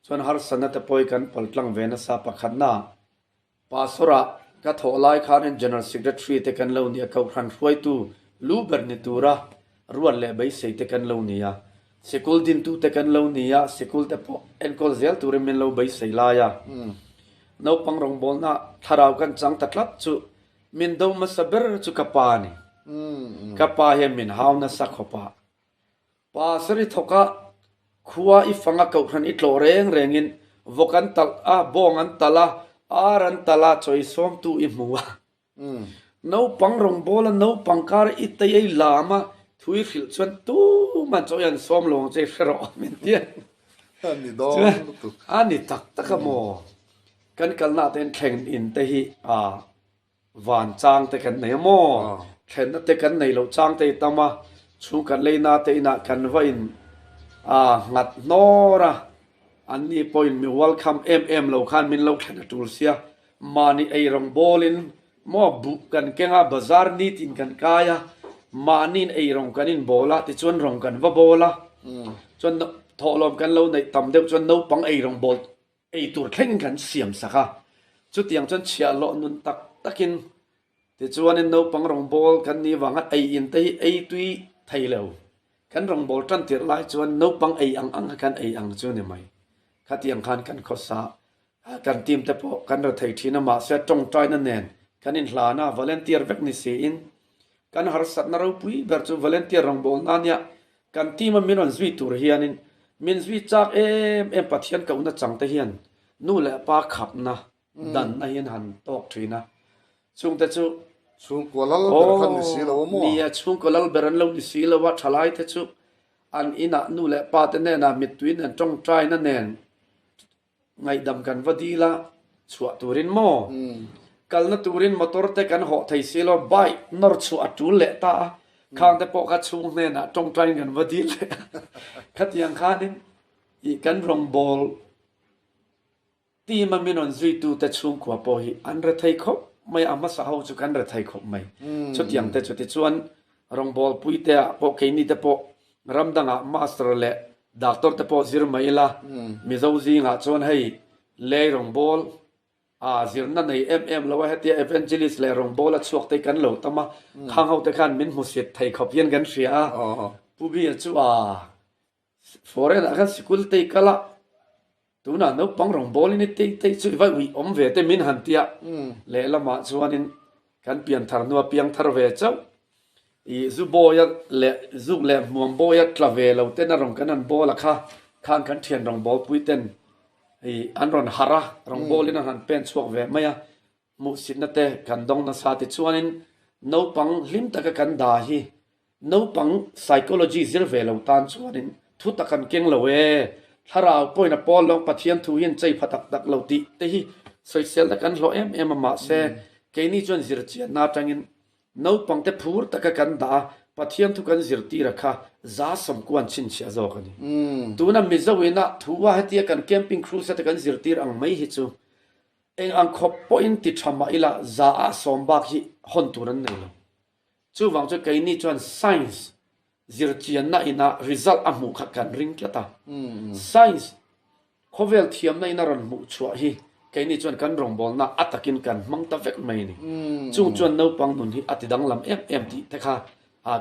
Speaker 2: Chuan harsatna te pawh hi kan paltlang ve nasa pakhatna Pastor-ah ka thawh lai khanin General Secretary te kan lo ni a, Kohhran hruaitu lu ber ni tura ruat leh beisei te kan lo ni a, sikul dintu te kan lo ni a, sikul te pawh enkawl zel turin min lo beisei lai a. Naupang rawngbawlna thlarau kan chang ta tlat chu min do hmasa ber chu ka pa a ni. Ka pa hian min hau nasa khawp a. Pastor i thawk a, khua i fang a kohhran i tlawh reng rengin vawk an talh a, bawng an talh a, ar an talh a, chawi sawmtu i hmu a. Naupang rawngbâwl a, naupang kar i tei ei lam a, thu i hrilh chuan tuman chawi an sawm lo ang che i hre rawh min ti a.
Speaker 1: A ni dawn lutuk.
Speaker 2: A ni tak tak a maw? Kan kalna ah te hian thleng in te hi a Van chang te kan nei a maw? Thlenna te kan nei loh chang te i tam a, chhungkhat leina te inah kan va in nghat hnawr a, anni pawhin mi welcome em em lo khan min lo thlen a tul sia, mahni eirawng bawlin maw buh kan keng a, bazar nitin kan kai a, mahniin eirawng kan inbawl a, tichuan rawng kan va bawl a, chuan thawhlawm kan lo neih tam deuh chuan naupang eirawng bawl Ei tur thlengin kan siam sak a, chutiang chuan chhiahhlawh nun tak takin tichuanin naupang rawngbâwl kan nih vanga ei in te hi ei tui thei lo. Kan rawngbâwl tan tirh lai chuan naupang ei ang ang kha kan ei ang chu ni mai. Khatiang khan kan khawsa a, kan team te pawh kan ra thei thin a, mahse tawngtaina nen kan inhlan a, volunteer vek ni siin kan harsatna ropui ber chu volunteer rawngbâwl na nia Kan team a min rawn zui tur hianin min zui chak em em Pathian kohna chang te hian nu leh pa khapna danna hian han tawk thin a, chungte chu
Speaker 1: Chhungkua lal ber khan ni si lo a maw?
Speaker 2: Nia, chhungkua lal ber an lo ni si lo a, thalai te chu an inah nu leh pa te hnenah mittui nen tawngtaina nen Ngaihdam kan va dil a, chhuah turin maw? Kalna turin motor te kan hawh thei si lo, bike nawr chhuah a tul leh ta a, khang te pawh kha chhung hnenah tawngtain kan va dil leh a. Khatiang khanin ih kan rawngbâwl team a min rawn zuitute chhungkua pawh hi an re thei khawp mai a, a hmasa ho chu kan re thei khawp mai. Chutiang te chu tichuan rawngbâwl puite ah pawh keini te pawh ram dangah master leh Doctor te pawh zir mai ila, Mizo zingah chuan hei lei rawngbâwl a zirna nei em em lo a, hetia evangelist leh rawngbâwl a chhuak te hi kan lo tam a, khang ho te khan min hmusit thei khawp hian kan hria a, Pu Bia chu a foreign ah khan sikul te hi kal a, tunah naupang rawngbâwl in i tei tei chu i va uih awm ve te min han tia, lehlamah chuanin kan pianthar hnua piangthar ve chauh. I zu bawia leh zuk leh hmuam bawia tla ve lo ten a rawn kan han bawl a kha khan kan thian rawngbâwl pui ten i an rawn harh a, rawngbâwl in an han pen chhuak ve mai a, hmuhsitna te kan dawng nasa tichuanin naupang hlim taka kan dah hi naupang psychology zir ve lo tan chuanin thu tak an keng lo e, thlarau pawhin a pawl lawng Pathian thu hian chei pha tak tak lo tih te hi sawiselna kan hlawh em em a mahse keini chuan zirchianna atangin Naupangte phur taka kan dah a, Pathian thu kan zirtir a kha za sawmkuan chhinchhiah zawk a ni. Tuna Mizo ina thu a hetia kan camping crusade a kan zirtir ang mai hi chu eng ang khawp pawhin ti tha mah ila za ah sawm bak hi hawn tur an nei lo. Chuvang chu keini chuan science zirchianna ina result a hmuh kha kan ring tlat a. Science Khawvel thiamna in a rawn hmuh chhuah hi keini chuan kan rawngbawlna a takin kan hmang ta vek mai a ni. Chung chuan naupang nun hi a ti danglam em em tih te kha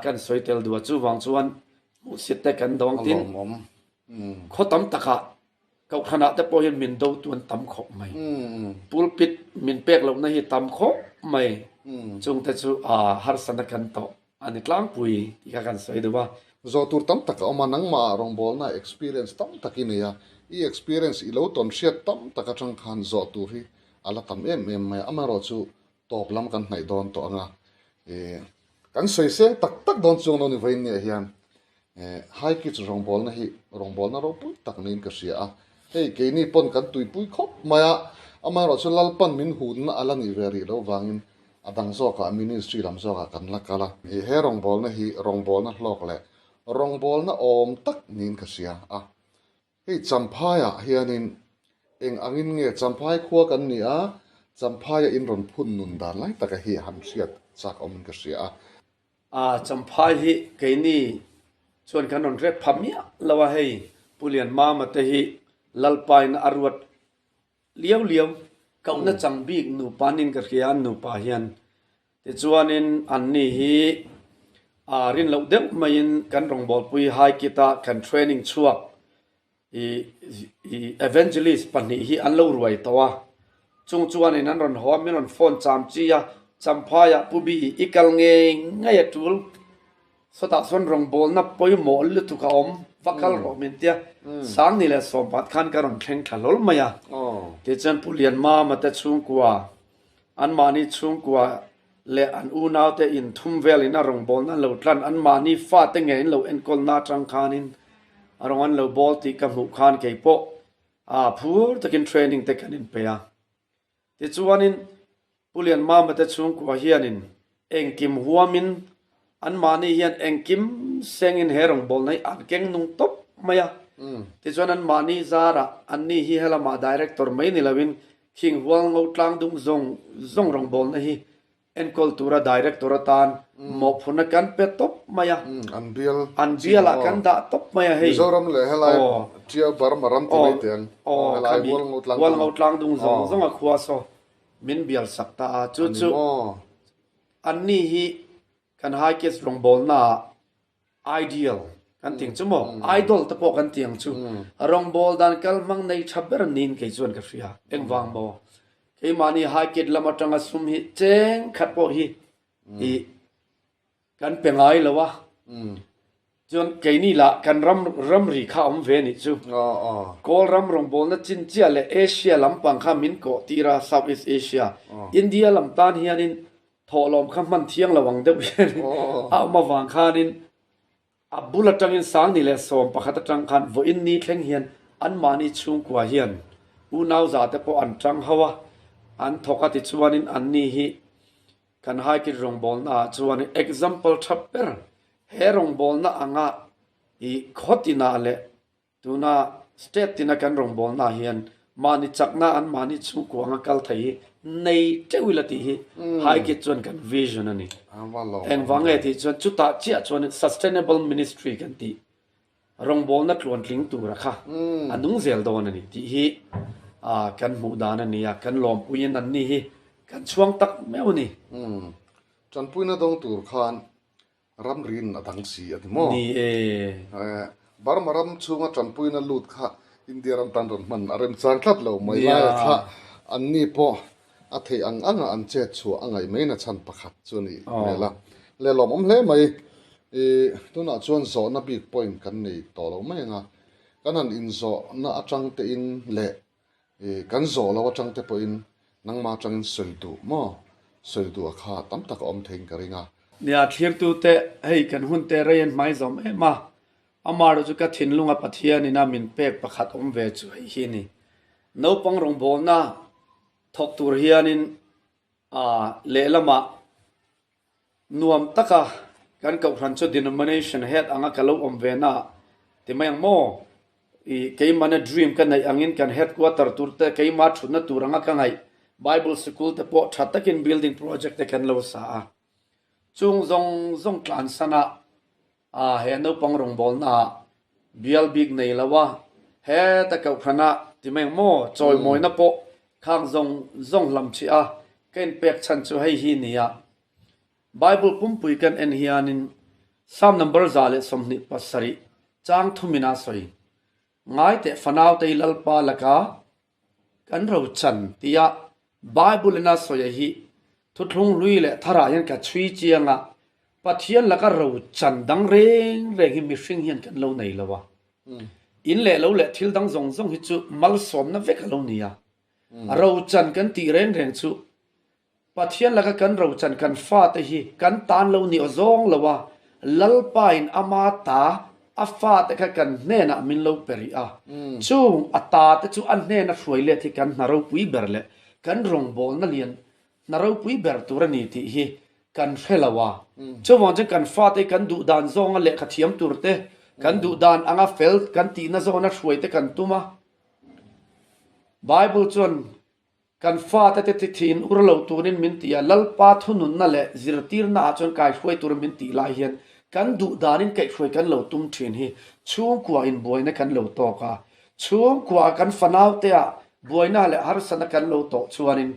Speaker 2: kan sawi tel duh a, chuvang chuan hmuhsit te kan dawng tin khaw tam takah Kohhranah te pawh hian min do tu an tam khawp mai. Pulpit min pek lohna hi tam khawp mai. Chungte chu harsatna kan tawh a ni tlangpui tih kha kan sawi duh a.
Speaker 1: Zawh tur tam tak a awm a, nangmah rawngbawlna experience tam tak i nei a, i experience i lo tawn hriat tam tak atang khan zawh tur hi a la tam em em mai a, amaherawhchu tawp lam kan hnaih dawn tawh ang a, ih kan sawi seng tak tak dawn chuang lo ni vawiin nia hian ih High Kids rawngbawlna hi rawngbawlna ropui tak niin ka hria a, hei keini pawn kan tuipui khawp mai a, amaherawhchu Lalpan min hunna a la nih ve rih loh vangin. A dang zawkah ministry lam zawkah kan la kal a. He rawngbawlna hi rawngbawlna hlawk leh rawngbawlna awm tak niin ka hria a. Hei Champhaiah hianin eng angin nge Champhai khua kan ni a, Champhaia in rawn phun nun dan lai taka hi han hriat chak awmin ka hria a.
Speaker 2: A, Champhai hi keini chuan kan rawn rep pha miah lo a, hei Pu Lianmama te hi Lalpain a ruat Liau liau, kohna chang bik nupa nin ka hria an nupa hian. Tichuanin anni hi aa rin loh deuh maiin kan rawngbawlpui Haikita kan training chhuak i i evangelist pahnih hi an lo ruai tawh a. Chung chuanin an rawn haw a, min rawn phone cham chi a, Champhaiah Pu Bi i kal ngei ngei a tul. Sawtah chuan rawngbawlna pawimawh lutuk a awm, va kal rawh min tia. Sangni leh Sawmpat khan ka rawn thleng thla hlawl mai a. Tichuan Pu Lianmama te chhungkua, anmahni chhungkua leh an unaute inthum velin a rawngbawlna an lo tlan, anmahni fate nge in lo enkawlna atang khanin a rawng an lo bawl tih ka hmuh khan keipawh phur takin training te kan inpe a. Tichuanin Pu Lianmama te chhungkua hianin engkim huamin anmahni hian engkim sengin he rawngbawlna hi an keng nung tawp mai a. Tichuan anmahni zarah anni hi helamah director mai ni loin khing hualngo tlangdung zawng zawng rawngbawlna hi Enkawl tura director atan mawhphurhna kan pe tawp mai a.
Speaker 1: An bial
Speaker 2: An bialah kan dah tawp mai a hei.
Speaker 1: Mizoram leh helai Ṭiau Burma ram ti mai teh ang. Helai Hualngo tlang dung.
Speaker 2: Hualngo tlang dung zawng zawng a khua saw min bial sak ta a. Chu chu anni hi kan high case rawngbawlnaah Ideal kan ti ang chu maw? Idol te pawh kan ti ang chu. Rawngbâwl dan kal hmang nei tha ber niin kei chuan ka hria. Engvang maw? Keimahni haikit lam atanga sum hi cheng khat pawh hi i kan pe ngai lo a. Chuan keini lah kan ram ramri kha a awm ve nih chu. Kawl ram rawngbawlna chin chiah leh Asia lampang kha min kawh tir a, South East Asia. India lam tan hianin Thawhlawm kha hman thiang lo ang deuh hian a awm avang khanin a bul atangin Sangni leh 11 atang khan vawiin ni thleng hian anmahni chhungkua hian unau za te pawh an tang ho a, an thawk a tichuanin anni hi kan haikit rawngbawlna ah chuanin example tha ber he rawngbawlna anga i khawtinah leh Tuna state tina kan rawngbawlna ah hian mahni chakna an mahni chhungkua anga kal thei hi nei teuh ila tih hi haikit chuan kan vision a ni. Engvang nge tih chuan chutah chiah chuan sustainable ministry kan tih rawngbawlna tluantling tura kha a nung zel dawn a ni tih hi kan hmuh dan a ni a, kan lawmpuiin anni hi kan chhuang tak meuh a ni.
Speaker 1: Tanpuina dawng tur khan Ramriin a dang si a ni maw?
Speaker 2: Ni e.
Speaker 1: Burma ram chhunga tanpuina lut kha India ram tan rawn hman a remchang tlat lo mai laia kha anni pawh a theih ang anga an chet chhuah a ngaih mai na chhan pakhat chu a nih hmel a. Le lawmawm hle mai. I tunah chuan zawhna bik point kan nei tawh lo mai ang a. Kan han inzawhna atang tein leh I kan zawh lo atang te pawhin nangmah atangin sawi duh maw? Sawi duh a kha tam tak a awm theiin ka ring a.
Speaker 2: Nia, thlirtute, hei kan hun te rei an hmai zawm em a, amaherawh chu ka thinlunga Pathianin a min pek pakhat awm ve chu hei hi a ni. Naupang rawngbawlna thawk tur hianin a lehlamah Nuam taka kan kohhran chu denomination head anga ka lo awm ve na ti mai ang maw? I keimahna dream ka neih angin kan headquarter tur te keimah thutna tur anga ka ngaih Bible sikul te pawh tha takin building project te kan lo sa a. Chung zawng zawng tlansan a A, he naupang rawngbawlna ah bial bik nei lo a, heta kohhran ah ti mai ang maw, chawimawina pawh khang zawng zawng hlam chih a, ka inpek chhan chu hei hi ni a. Bible pumpui kan en hianin Psalm number 127 chang thumin a sawi, Ngai teh fanautei Lalpa laka Kan rochan tia Bible in a sawi a hi thuthlung hlui leh tharah hian ka chhui chiang a, Pathian laka rochan dang reng reng hi mihring hian kan lo nei lo a. In leh lo leh thil dang zawng zawng hi chu malsawmna vek a lo ni a. Rochan kan tih reng reng chu Pathian laka kan rochan kan fate hi kan tan lo ni aw zawng lo a, Lalpa in ama ta a fate kha kan hnenah min lo pe rih a, chung a ta te chu a hnena hruai let hi kan hna ropui ber leh kan rawngbawlna lian Hna ropui ber tur a ni tih hi kan hre lo a. Chuvang chuan kan fate kan duh dan zawnga lehkha thiam tur te, kan duh dan anga fel kan tihna zawna hruai te kan tum a. Bible chuan kan fate te thin ur lo turin min ti a, Lalpa thununna leh zirtirna ah chuan kaihruai turin min tih lai hian kan duh danin kaihhruai kan lo tum thin hi chhungkua in buaina kan lo tawk a. Chhungkua kan fanaute ah buaina leh harsatna kan lo tawh chuanin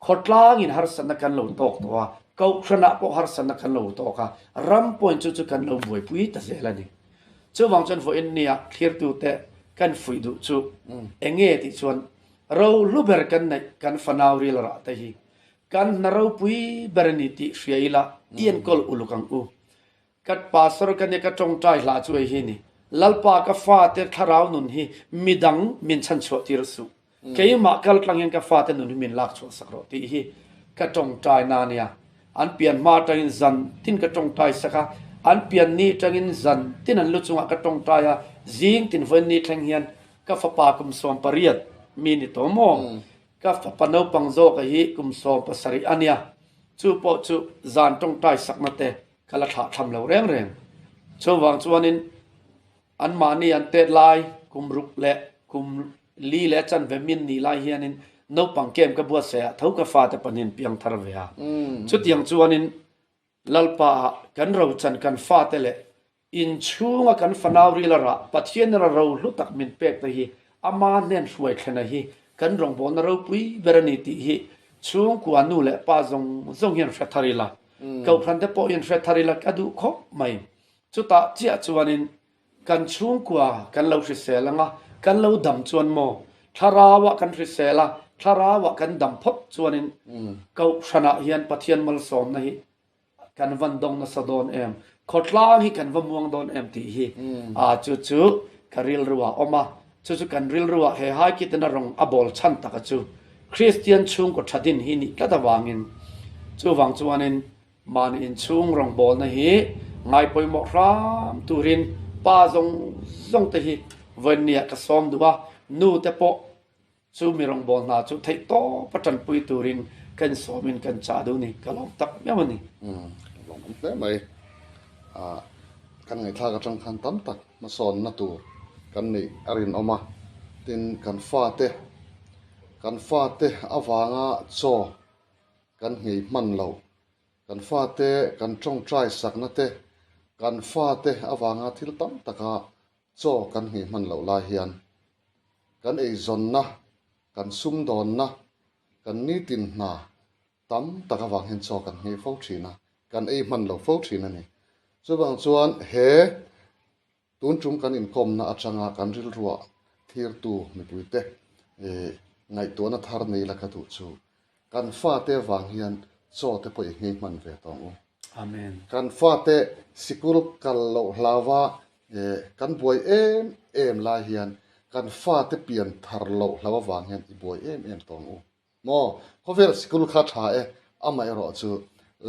Speaker 2: Khawtlangin harsatna kan lo tawk tawh a, Kohhranah pawh harsatna kan lo tawk a, ram pawhin chu chu kan lo buaipui ta zel a ni. Chuvang chuan vawiin nia thlirtute kan fuih duh chu eng nge tih chuan rohlu ber kan neih kan fanau ril rah te hi kan hna ropui ber a ni tih hria ila i enkawl uluk ang u. Ka pastor ka nia ka tawngtai hla chu ei hi ni. Lalpa ka fate thlarau nun hi midang min chhanchhuah tir suh. Keimah kal tlang hian ka fate nun hi min lak chhuah sak rawh tih hi ka tawngtai na nia. An pian hma atangin zan tin ka tawngtai sak a, an pian ni atangin zan tin an lu chungah ka tawngtai a, zing tin vawiin ni thleng hian ka fapa kum 18 mi ni tawh maw? Ka fapa naupang zawka hi kum 17 a nia. Chu pawh chu zan tawngtai sakna te Ka la thlah tham lo reng reng. Chuvang chuanin anmahni an tet lai kum ruk leh kum li leh chanve min nih lai hianin naupang kem ka buatsaih ah tho ka fate pahnihin piang thar ve a. Chutiang chuanin Lalpa ah kan rochan kan fate leh inchhunga kan fanau ril a rah Pathian in a ro hlu tak min pek te hi ama hnen hruai thlena hi kan rawngbawlna ropui ber a ni tih hi chhungkua nu leh pa zawng zawng hian hre thar ila. Kohhran te pawh in hre thar ila ka duh khawp mai. Chutah chiah chuanin kan chhungkua kan lo hrisel anga kan lo dam chuan maw thlarauah kan hrisel a, thlarauah kan dam phawt chuanin Kohhranah hian Pathian malsawmna hi kan van dawng nasa dawn em, khawtlang hi kan va muang dawn em tih hi chu chu ka rilruah a awm a. Chu chu kan rilruah he haikiten a rawng a bawl chhan taka chu Kristian chhungkaw tha din hi nih tlat avangin chuvang chuanin mahni inchhung rawngbawlna hi ngai pawimawh hram turin pa zawng zawng te hi vawiinniah ka sawm duh a, nu te pawh chu mi rawngbâwl hna chu theih tawp a ṭanpui turin ka insawmin kan chah duh ni, ka lawm tak meuh a ni.
Speaker 1: Lawm awm hle mai. Kan ngaihthlak aṭang khan tam tak hmasawnna tur kan neih a rinawm a, tin kan fate, kan fate avanga chaw kan nghei hman lo, kan fate kan ṭawngṭai sakna te, kan fate avanga thil tam taka chaw kan nghei hman loh lai hian kan eizawnna, kan sumdawnna, kan nitin hna tam tak avang hian chaw kan nghei fo thin a, kan ei hman lo fo thin a ni. Chuvang chuan he tun tum kan inkawmna atanga kan rilruah thirtu mipuite ngaihtuahna thar nei la ka duh chu kan fate avang hian chaw te pawh i nghei hman ve tawng u.
Speaker 2: Amen.
Speaker 1: Kan fate sikul kal loh hlauva kan buai em em lai hian kan fate pian thar loh hlau avang hian i buai em em tawng u. Maw? Khawvel sikul kha tha e, amaherawh chu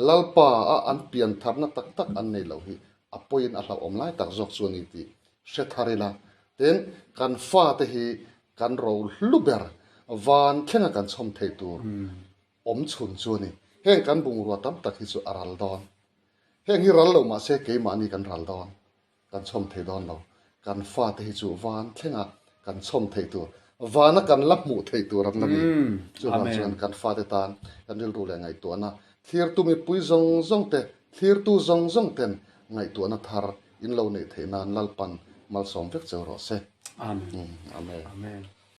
Speaker 1: Lalpa a an pian tharna tak tak an nei loh hi a pawiin a hlauhawm lai tak zawk chu a ni tih hre thar ila. Tin, kan fate hi kan ro hlu ber van thlenga kan chhawm thei tur awm chhun chu a ni. Heng kan bungrua tam tak hi chu a ral dawn. Heng hi ral lo mah se keimahni kan ral dawn. Kan chhawm thei dawn lo. Kan fate hi chu van thlenga kan chhawm thei tur, vana kan la hmuh thei tur an la ni. Chuvang chuan kan fate tan kan rilru leh ngaihtuahna thlirtu mipui zawng zawng te, thlirtu zawng zawng ten ngaihtuahna thar in lo neih theih nan Lalpan malsawm vek cheu rawh se.
Speaker 2: Amen.
Speaker 1: Amen.
Speaker 2: Amen.